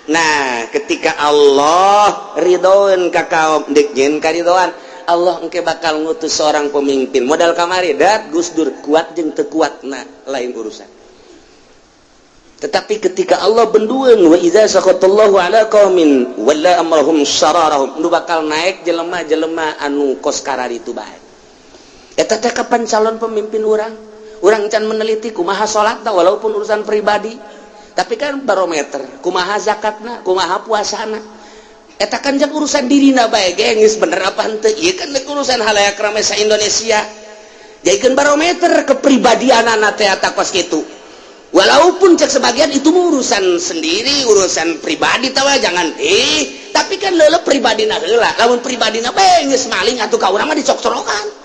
Nah, ketika Allah ridhoan ka kaum, dek nyeun karidoan Allah, engke bakal ngutus seorang pemimpin modal kamari dat Gus Dur kuat jeung teu kuat, nah lain urusan. Tetapi ketika Allah bendueun, wa idza sakhatallahu ala qaumin walla amrahum sararahum, nu bakal naik jelema-jelema anu kos kararitu bae. Eta teh kapan calon pemimpin urang? Urang can meneliti kumaha salatna, walaupun urusan pribadi, tapi kan barometer kumaha zakatna, kumaha puasana, eta kan jang urusan dirina bae ge geus bener apa henteu. Ieu kan urusan halayak rame sa Indonesia. Jadikeun barometer kepribadian anak teh kos kitu. Walaupun cek sebagian itu urusan sendiri, urusan pribadi tawa jangan, tapi kan leule pribadi na heula. Lamun pribadi na bae geus maling atuh ka urang mah dicok-corokan.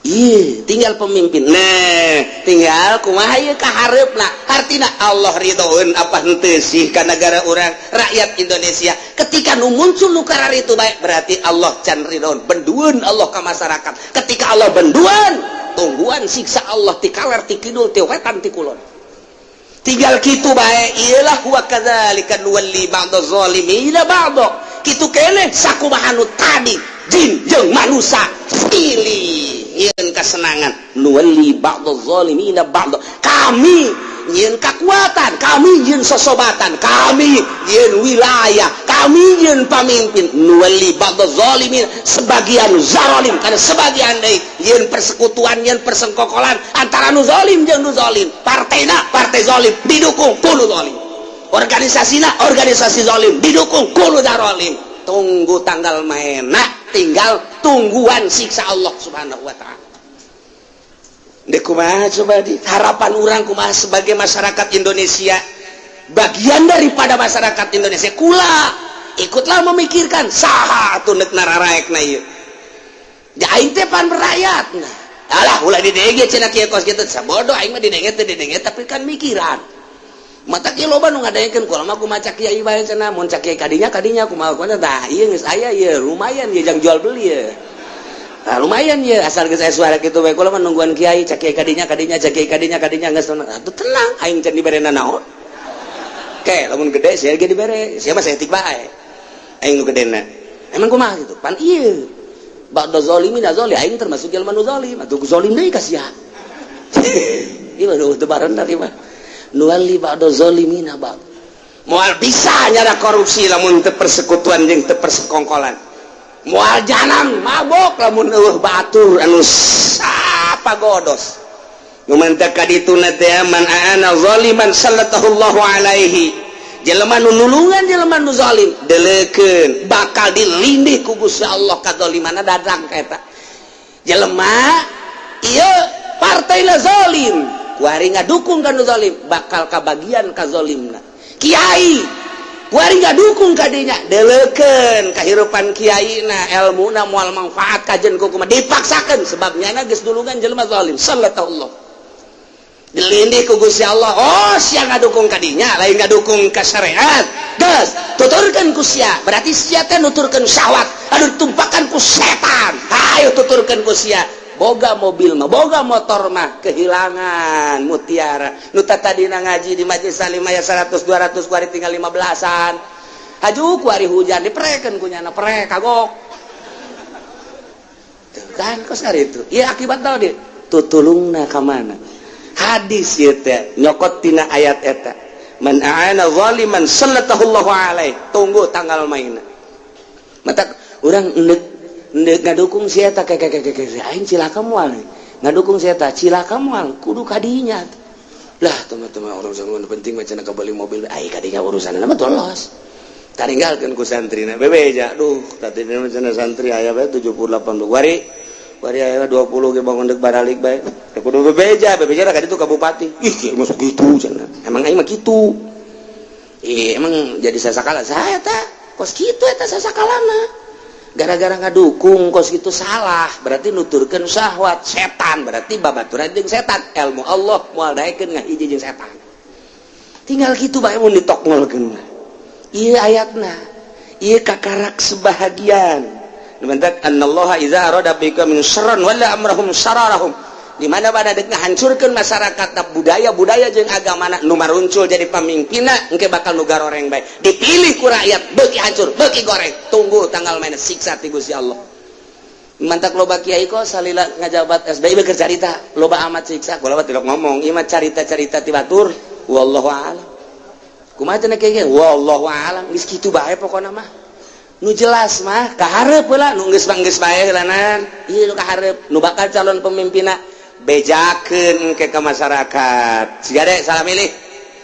Iya, tinggal pemimpin. Nah, tinggal kumaha ieu ka hareupna. Artina Allah ridhoeun apa henteu sih ka negara urang, rakyat Indonesia. Ketika nu muncul nu itu baik, berarti Allah can ridhoeun. Bendueun Allah ka masyarakat. Ketika Allah bendueun, tungguan siksa Allah ti kaler, ti kidul, ti wetan, ti kulon. Tinggal kitu bae, iyalah wa kadzalika nuwalli ba'dha zalimina ba'dha. Kitu keneh sakumaha nu tadi jin jeung manusia pilih nyieun kesenangan, nuwalli ba'dha zalimina ba'dha. Kami nyieun kekuatan, kami nyieun sosobatan, kami nyieun wilayah, kami nyieun pamimpin. Nuwalli ba'dha zalimin, sebagian zalim karena sebagian deui nyieun persekutuan, nyieun persengkokolan antara nu zalim jeung nu zalim. Partena partai zalim didukung ku nu zalim, organisasina organisasi zalim didukung ku nu zalim. Tunggu tanggal maena, tinggal tungguan siksa Allah Subhanahu wa Ta'ala. Dek kumaha coba di harapan orang kumaha sebagai masyarakat Indonesia, bagian daripada masyarakat Indonesia? Kula ikutlah memikirkan saha atuh nek nararaekna ieu. Ja aing teh pan berakyat. Nah, alah, ulah didenge cenah kieu kos kitu, sabodo aing mah didenge teh didenge, tapi kan mikiran. Mata kieu loba nu ngadengekeun kula mah, kumaha cak kiai bae cenah, mun cak kiai kadinya kadinya kumaha kumaha. Tah, ieu geus aya ieu, lumayan ieu jang jual beli ya. Nah, lumayan ya, asal geus aya suara kitu bae kula mah nungguan kiai, cak kiai kadinya kadinya, cak kiai kadinya kadinya, geus atuh tenang, aing can dibere naon. Ke lamun gede sia ge dibere, sia mah saeutik bae. Aing nu gedena. Emang kumaha gitu? Pan ieu. Ba'da zalimin zalim, aing termasuk jelema nu zalim, atuh zalim deui ka sia. Ieu mah teu barenar ieu mah. Nuwalli ba'da zalimina ba'd. Moal bisa nyara korupsi lamun teu persekutuan jeung teu persekongkolan. Moal jalan mabok lamun eueuh batur anu sapa godos. Nu mantak ka dituna teh man aana zaliman sallallahu alaihi. Jelema nu nulungan jelema nu zalim, deleukeun bakal dilindih ku Gusti Allah kadzalimana dadang ka eta. Jelema ieu partai zalim, kuari ngadukung ka nu zalim, bakal kabagian kazolimna. Kiai kuari ngadukung kadinya, deleukeun kahirupan kiai na, ilmuna moal manfaat kajen ku kumaha dipaksakeun, sebabnya na geus nulungan jelema zalim. Sallallahu dilindih ku Gusti Allah. Oh, sia ngadukung kadinya, lain ngadukung ka syariat, geus tuturkeun ku sia, berarti sia teh nuturkeun syahwat anu ditumpakan ku setan. Hayo tuturkeun ku sia, boga mobil mah, boga motor mah, kehilangan mutiara nu tadina ngaji di majelis salim aya 100 200, kuari tinggal 15-an. Haju kuari hujan diprekeun ku nyana, prek kagok. Tuh kan kos itu iya akibat tadi tutulungna ka mana. Hadis ieu teh nyokot tina ayat eta, man a'ana zaliman sallallahu alaihi. Tunggu tanggal mainna. Mata urang endek endek ngadukung si eta, kayak kayak kayak aing cilaka moal ngadukung si eta, cilaka moal, kudu kadinya lah. Teman-teman, urusan penting macam beli mobil ai kadinya, urusan nama tolos taringgalkeun ku santrina bebeja. Duh, tadi macam santri aya bae 70 80, wari wari aya 20 ge bangun deuk baralik bae kudu bebeja. Bebeja ka ditu ka bupati, ih masuk gitu cenah. Emang aing mah kitu. Ih, emang jadi sasakala saya teh kos kitu eta sasakalana gara-gara ngadukung kos gitu. Salah, berarti nuturkeun syahwat setan, berarti babaturan jeung setan. Ilmu Allah moal daekeun ngahiji jeung setan. Tinggal gitu bae mun ditokngolkeun ieu ayatna, ieu kakarak sebahagian. Mantak annallaha idza arada bikum min syarran wala amrahum sararahum, di mana pada dek ngahancurkeun masyarakat, budaya-budaya jeung agama, nu maruncul jadi pamimpinna engke bakal nu garoreng bae dipilih ku rakyat, beuki hancur beuki goreng. Tunggu tanggal mainna siksa ti Gusti Allah. Mantak loba kiai kok salila ngajabat SBY beker carita loba amat siksa. Kula mah tidak ngomong, ieu mah carita-carita ti batur, wallahu a'lam. Kumaha cenah kiai? Wallahu a'lam, geus kitu bae pokona mah. Nu jelas mah kahareup heula, nu geus mah geus bae heulanan. Ieu nu kahareup nu bakal calon pemimpinna, bejakeun ke masyarakat. Siga deh salah milih.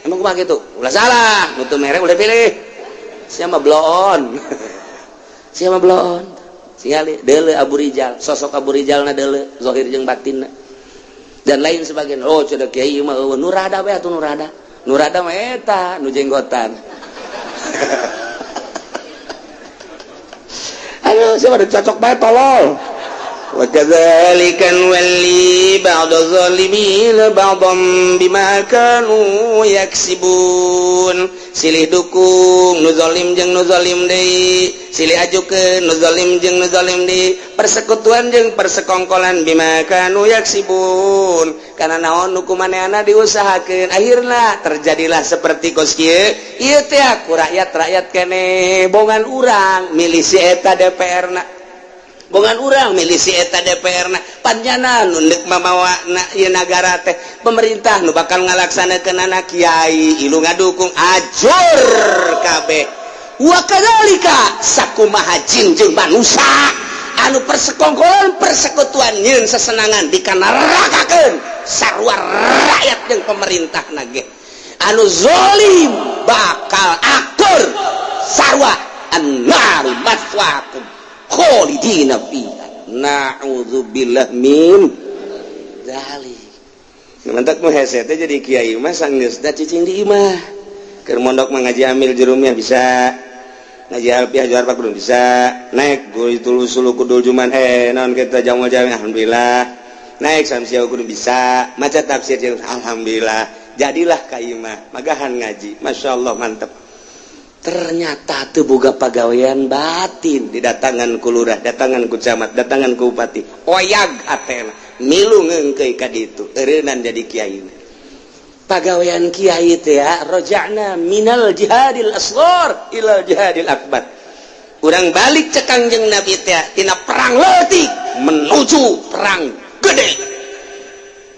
Emang kumaha gitu? Ulah salah, nu teu mere ulah pilih. Sia mah bloon. Sia mah bloon. Tingali deuleu Abu Rijal, sosok Abu Rijal na deuleu zahir jeung batinna dan lain sebagainya. Oh, cenah kiai mah eueuh nu rada bae atuh, nu rada. Nu rada mah eta nu jenggotan. Aduh, siapa cocok bae tolol. Wa kadzalika nuwalli ba'da zalimin ba'dam bima kanu yaksibun. Silih dukung nu zalim jeung nu zalim deui, silih ajukeun nu zalim jeung nu zalim deui, persekutuan jeung persekongkolan bima kanu yaksibun. Karena naon nu kumaneana diusahakeun, akhirna terjadilah seperti kos kieu. Ieu teh ku rakyat-rakyat keneh bongan urang milih si eta DPR na. Bongan urang milih si eta DPR na panjana nu deuk mamawa na ieu nagara teh pemerintah nu bakal ngalaksanakeun kiai ilu ngadukung ajur kabeh. Wa kadzalika sakumaha jin jeung manusia anu persekongkolan persekutuan nyieun sesenangan dikanerakakeun sarua rakyat jeung pemerintah nage anu zalim bakal akur sarua annaru maswaakum kholidina fiha na'udzubillah min dzalik. Mantak nu hese teh jadi kiai mah sanggeusna cicing di imah. Keur mondok mah ngaji amil jurumiyah bisa, ngaji alfiah juar pak belum bisa, naik itu sulu kudul juman naon kita jamu jami alhamdulillah, naik samsiah kudu bisa, maca tafsir jeung alhamdulillah, jadilah ka imah magahan ngaji, masyaallah mantep. Ternyata teu boga pagawean batin, didatangan ku lurah, datangan ku camat, datangan ku bupati, oyag hatena milu ngeungkeui ka ditu, eureunnan jadi kiai. Pagawean kiai teh ya raja'na minal jihadil asghar ilal jihadil akbar. Urang balik cek Kangjeng Nabi teh tina perang leutik menuju perang gede.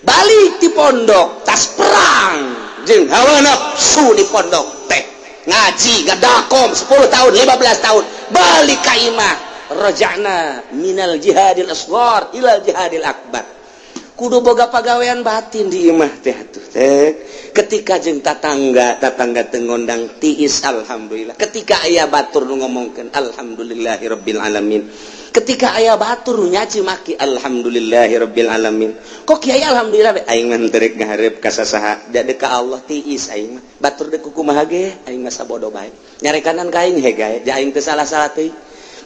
Balik di pondok tas perang jeung hawa nafsu di pondok teh. Ngaji ngadakom 10 tahun 15 tahun balik ka imah raja'na minal jihadil asghar ilal jihadil akbar. Kudu boga pagawean batin di imah teh atuh teh. Ketika jeung tatangga, tatangga teu ngondang tiis alhamdulillah. Ketika aya batur nu ngomongkeun alhamdulillahirabbil alamin. Ketika aya batur nu nyaci maki alhamdulillahirabbil alamin. Kok kiai alhamdulillah be aing mah teu rek ngahareup ka sasaha da deuk ka Allah tiis aing mah. Batur deuk kumaha ge aing mah sabodo bae. Nyarekanan ka aing heg gae, ja aing teu salah-salah teuing.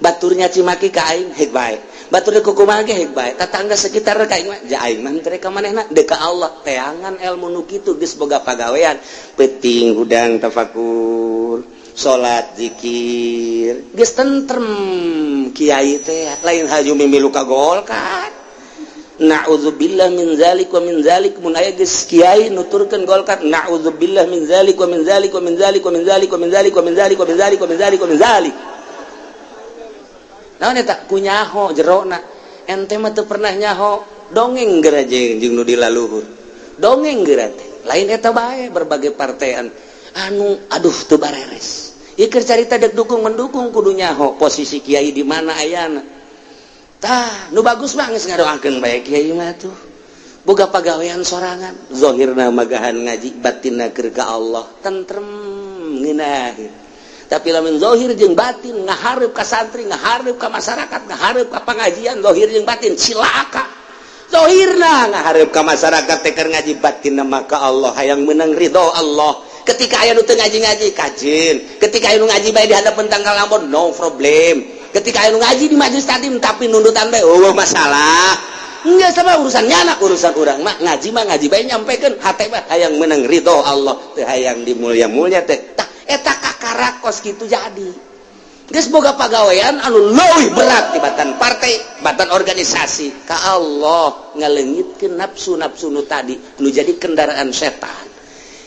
Batur nyaci maki ka aing heg bae. Batur deuk kumaha ge heg bae. Tatangga sekitar ka aing mah ja aing mah teu rek ka manehna deuk ka Allah. Teangan ilmu nu kitu geus boga pagawean. Peuting hudang tafakur, salat zikir, geus tentrem kiai teh lain haju mimilu ka Golkar. Na'udzubillah min zalik wa min zalik. Mun aya geus kiai nuturkeun Golkar, na'udzubillah min zalik wa min zalik wa min zalik wa min zalik wa min zalik wa min zalik wa min zalik wa min zalik wa min zalik. Naon eta ku nyaho jerona. Ente mah teu pernah nyaho, dongeng geura jeung nu di laluhur. Dongeng geura teh. Lain eta bae berbagai partean anu aduh teu bareres. Ieu keur carita dek dukung mendukung kudu nyaho posisi kiai di mana ayana. Tah, nu bagus mah geus ngadoakeun bae kiai mah tuh. Boga pagawean sorangan, zahirna magahan ngaji, batinna keur ka Allah, tentrem ngeunaheun. Tapi lamun zahir jeung batin ngahareup ka santri, ngahareup ka masyarakat, ngahareup ka pangajian, zahir jeung batin cilaka. Zahirna ngahareup ka masyarakat teh keur ngaji, batinna maka Allah hayang meunang ridho Allah. Ketika aya nu teu ngaji-ngaji kajin, ketika aya nu ngaji bae di hadapan tanggal lamun no problem. Ketika aya nu ngaji di majelis taklim tapi nundutan bae eueuh masalah. Enggak sama urusan nyana, urusan urang mah ngaji bae nyampekeun hate mah hayang meunang ridho Allah, teu hayang dimulia-mulia teh. Tah eta kakara kos kitu jadi. Geus boga pagawean anu leuwih berat tibatan partai, batan organisasi. Ka Allah ngaleungitkeun nafsu-nafsu nu tadi nu jadi kendaraan setan.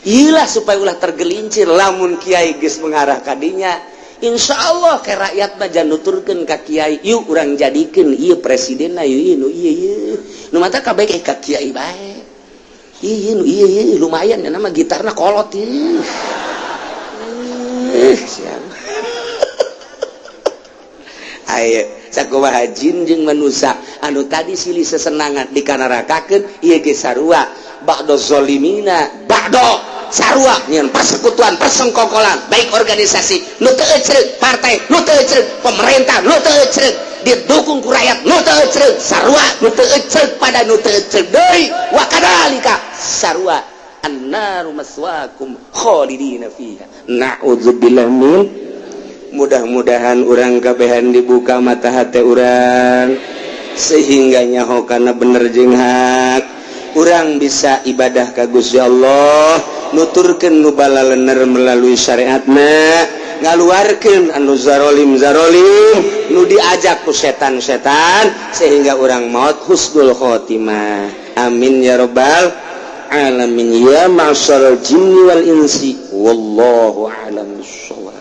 Iyalah supaya ulah tergelincir lamun kiai geus mengarah ka dinya. Insya Allah ke rakyat mah jangan nuturkeun ka kiai, yuk urang jadikeun ieu presidenna ieu nu ieu ieu. Nu mata kabeh ka kiai bae. Ieu nu ieu ieu lumayan ya nama gitarna kolot ieu. Siap. Ayo sakumaha jin jeung manusia anu tadi silih sesenangan dikanarakakeun ieu ge sarua ba'do zolimina ba'do sarua nyeun persekutuan persengkokolan baik organisasi nu teu ecreuk partai nu teu ecreuk pemerintah nu teu ecreuk Didukung ku rakyat nu teu ecreg, sarua nu teu ecreg pada nu teu ecreg deui. Wa kadzalika, sarua, annaru maswaakum khalidina fiha, na'udzubillah min. Mudah-mudahan urang kabehan dibuka mata hati urang sehingga nyaho karena bener jeung hak. Urang bisa ibadah ka Gusti Allah, nuturkeun nu balalener melalui syariatna, ngaluarkeun anu zarolim zarolim, nu diajak ku setan-setan, sehingga urang maut husnul khotimah. Amin ya robbal alamin. Ya ma'syaral jinni wal insi, wallahu a'lam bissawab.